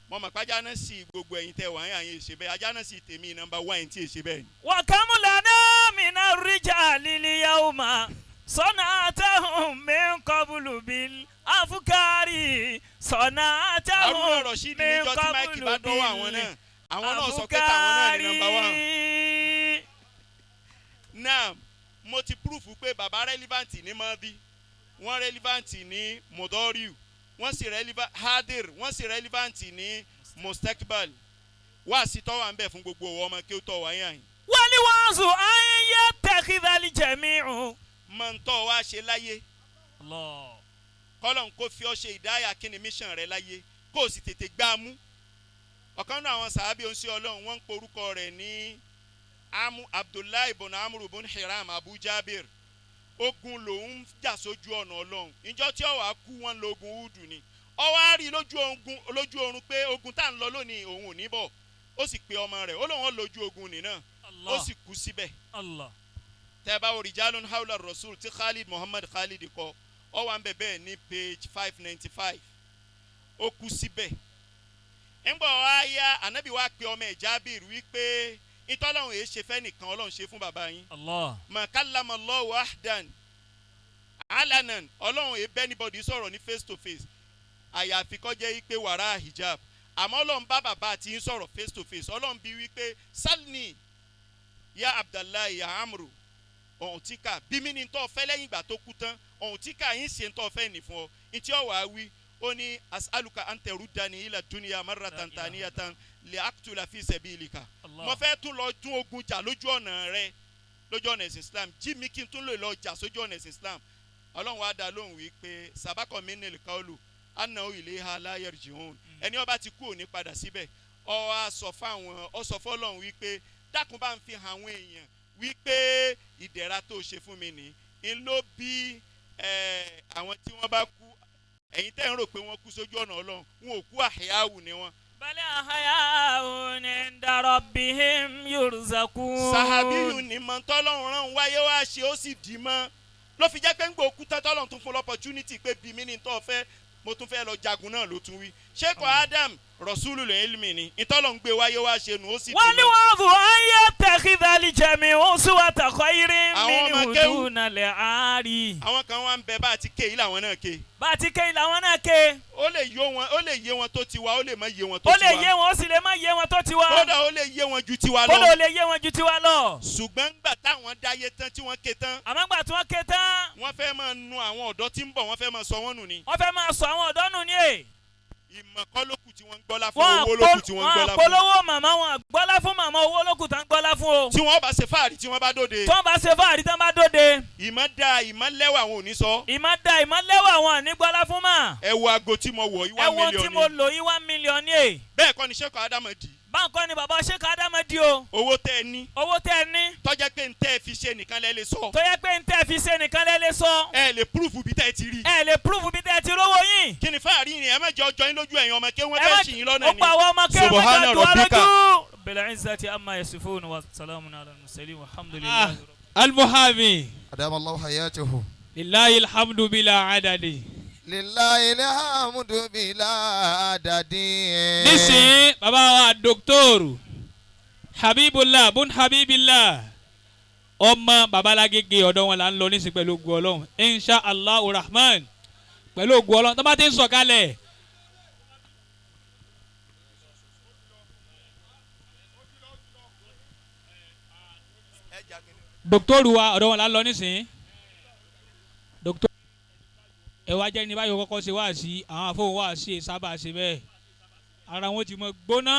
Mo mọ̀ pé ajánásí gbogbo ẹ̀yin tẹ wà ń yàn yín ṣe bẹ́ẹ̀, ajánásí tèmi nọ́mbà 1 tí ì ṣe bẹ́ẹ̀ ni. وكم لنا من الرجال اليوم صنعتهم من قبل بالأفكار صنعتهم Haruna Rasheed من níjọ́ tí máìkì قبل bá dọ́wọ́ àwọn náà, àwọn náà sọ pé tàwọn náà ní nọ́mbà 1. بالأفكار. Náà mo ti púrúfù pé bàbá relevant ní mọ́bí, wọ́n relevant ní mudoriu, wọ́n sì relevant hadir, wọ́n sì relevant ní mustakbal. Wá sí tọ́wà ń bẹ̀ fún gbogbo ọmọ kí ó tọ̀ wáyé àyìn. والوعظ أن يتخذ الجميع Mọ̀ ń tọ́ wá ṣe láyé, الله kọ́lọ̀ ń kó fi ọ́ ṣe ìdáyà kí ni mission rẹ láyé, kó o sì tètè gbá a mú. Ọ̀kan náà àwọn sàábì oníṣẹ́ Ọlọ́run, wọ́n ń porúkọ rẹ̀ ní amu Abdullahi ibn Amru ibn Hiram Abu Jabir. Ogun lòun jà sójú ọ̀nà Ọlọ́run. Ìjọ tí ó wàá kú wọn lógun Udu ni. Ó wá rí lójú oorun pé ogun tá à ń lọ lónìí òun ò ní bọ̀. Ó sì pe ọmọ rẹ̀, ó lóun ó lójú ogun nì náà, ó sì kú síbẹ̀. Allah. Tẹ́ bá wo Rijalun Hawla Rasul tí Khalid Muhammad Khalid kọ, ó wà ń bẹ̀ bẹ́ẹ̀ ní page 595. Ó kú síbẹ̀. Ńgbọ̀ wá yá, ànábì wá pe ọmọ ẹ̀ Jábìrì wípé ìtọ́lọ́hún èé ṣe fẹ́ nìkan, Ọlọ́run ṣe fún bàbá yín. Allah. Ma kallama Allahu ahdan alanan, Ọlọ́run èé bẹ́ anybody sọ̀rọ̀ ní face to face, àyàfi kó jẹ́ wípé wàrà hijab. Àmọ́ Ọlọ́run bá bàbá àti yín sọ̀rọ̀ face to face. Ọlọ́run bí wípé salni ya Abdullahi ya Amru ọ̀hún tí kà bí mi ní tọ́ fẹ́ lẹ́yìn ìgbà tó kú tán, ọ̀hún tí kà yín ṣe ń tọ́ fẹ́ nì fún ọ. Ntí ọ̀ wá wí, ó ní as'aluka an taruddani ila dunya marratan thaniyatan li aqtula fi sabilika. Mo fẹ́ tún lọ tún ogun jà lójú ọ̀nà rẹ, lójú ọ̀nà ẹ̀sìn Islam, jí mi kí n tún lè lọ jà sójú ọ̀nà ẹ̀sìn Islam. Ọlọ́run wa dá lóhùn wí pé sabakọ̀ minil qawlu annahu ilayha la yarji'un. Ẹni ó bá ti kú òní padà síbẹ̀. Ó wá sọ fáwọn, ó sọ fọ́lọ́run wí pé dákun bá ń fi hàn àwọn èèyàn wípé ìdẹ̀ra tó ṣe fún mi ní ń ló bí àwọn tí wọ́n bá kú. Ẹ̀yin tẹ́ ń rò pé wọ́n kú sójú ọ̀nà Ọlọ́run, wọn ò kú, àhíyáwù ni wọ́n. بل أحياء عند ربهم يرزقون. Sàhábíyù ní mọ tọ́lọ́run rán wáyé wá ṣe, ó sì dì mọ́, ló fi jẹ́ pé ń gbọ́ òkúta tọ́lọ́run tún fún l'opportunity pé bí mi ní tó fẹ́, mo tún fẹ́ lọ jagun náà ló tún wí. Sheikh Adam Rasulul Ilmi ni ìtọ́lọ́run gbé wáyé wá ṣe nù, ó sì dì mọ́. والوعظ أن يتخذ الجميع أسوة خير Àwọn ọmọ منه kéwú. دون العار. Àwọn kan wá ń bẹ bá a ti ké yìí làwọn náà ké. Bá a ti ké làwọn náà ké. Ó lè yó wọn, ó lè yé wọn tó ti wá, ó lè má yé wọn tó Ó ti lè wá. yé wọn, ó sì lè má yé wọn tó ti wá. Kódà ó lè yé wọn ju tiwa Kódà ó lọ. lè yé wọn ju tiwa lọ. Ṣùgbọ́n ńgbà táwọn dáyé tán tí wọ́n ké tán, Àmọ́ gbà tí wọ́n ké tán, wọ́n fẹ́ máa nu àwọn ọ̀dọ́ tí ń bọ̀, wọ́n fẹ́ máa sọ wọ́n nù ni. wọ́n fẹ́ máa sọ àwọn ọ̀dọ́ nù ní è. Ìmọ̀ kọ́ ló kù tí wọ́n ń gbọ́lá fún, Wọ́n owó ló kù tí wọ́n ń gbọ́lá fún. polówó màmá, wọn gbọ́lá fún màmá, owó ló kù tán gbọ́lá fún o. Tí wọ́n bá ṣe fáàrí tí wọ́n bá dóde. Tí wọ́n bá ṣe fáàrí tán bá dóde. Ìmọ̀ da, ìmọ̀ lẹ́wà àwọn ò ní sọ. Ìmọ̀ da, ìmọ̀ lẹ́wà wọn ní gbọ́lá fún mà. Ẹ wo aago tí mo wọ̀ yìí, Ẹ 1 wo tí million mo ni. lò yìí, 1 million ní è. Bẹ́ẹ̀ kọ́ ni Sheikh Adam di. Báńkọ́ ni bàbá Sheikh Adam di o. Owó tẹ́ ẹ ní. Owó tẹ́ ẹ ní. Tó jẹ́ pé ń tẹ́ ẹ fi ṣe nìkan lẹ́ lè sọ. Tó yẹ pé ń tẹ́ ẹ fi ṣe nìkan lẹ́ lè sọ. Ẹ lè púrúfù bí tẹ́ ẹ ti rí. Ẹ lè púrúfù bí tẹ́ ẹ ti rówó yín. Kí ni fáàrí ni? Ẹ má jẹ́ ọjọ́ yín lójú ẹ̀yin ọmọ kí wọ́n Ẹ fẹ́ má ṣì yín lọ́nà ó ni. pa àwọn ọmọ kí wọ́n Subhana jọ dùn á rabbika. lójú. Bil izzati amma yasifun wa salamun ala al-mursalin walhamdulillahi. Almuhami. أدام الله حياته. Lillahi alhamdu bila adadi. لله الحمد بلا عدد. Nísìnyí bàbá wa Dr. Habibullah bun Habibillah ọmọ babalágége, ọ̀dọ̀ wọn là ń lọ nísìnyí pẹ̀lú ògùn Ọlọ́run, insha allah rahman, pẹ̀lú ògùn Ọlọ́run tó bá ti ń sọ̀kalẹ̀. Dr. wa ọ̀dọ̀ wọn là ń lọ nísìnyí. Dr. ẹ wá jẹ́ ní báyìí kọ́kọ́ ṣe wá sí àwọn afọ́hùn wá sí sábà ṣe bẹ́ẹ̀, ara wọn ti mọ gbóná,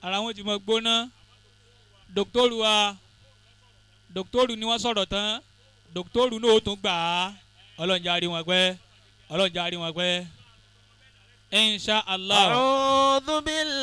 ara wọn ti mọ gbóná. Dòkítọ́rù wa, dòkítọ́rù ni wọ́n sọ̀rọ̀ tán, dòkítọ́rù náà ó tún gbà á. Ọlọ́run jẹ́ á rí wọn pẹ́, Ọlọ́run jẹ́ á rí wọn pẹ́, insha allah. أعوذ بالله.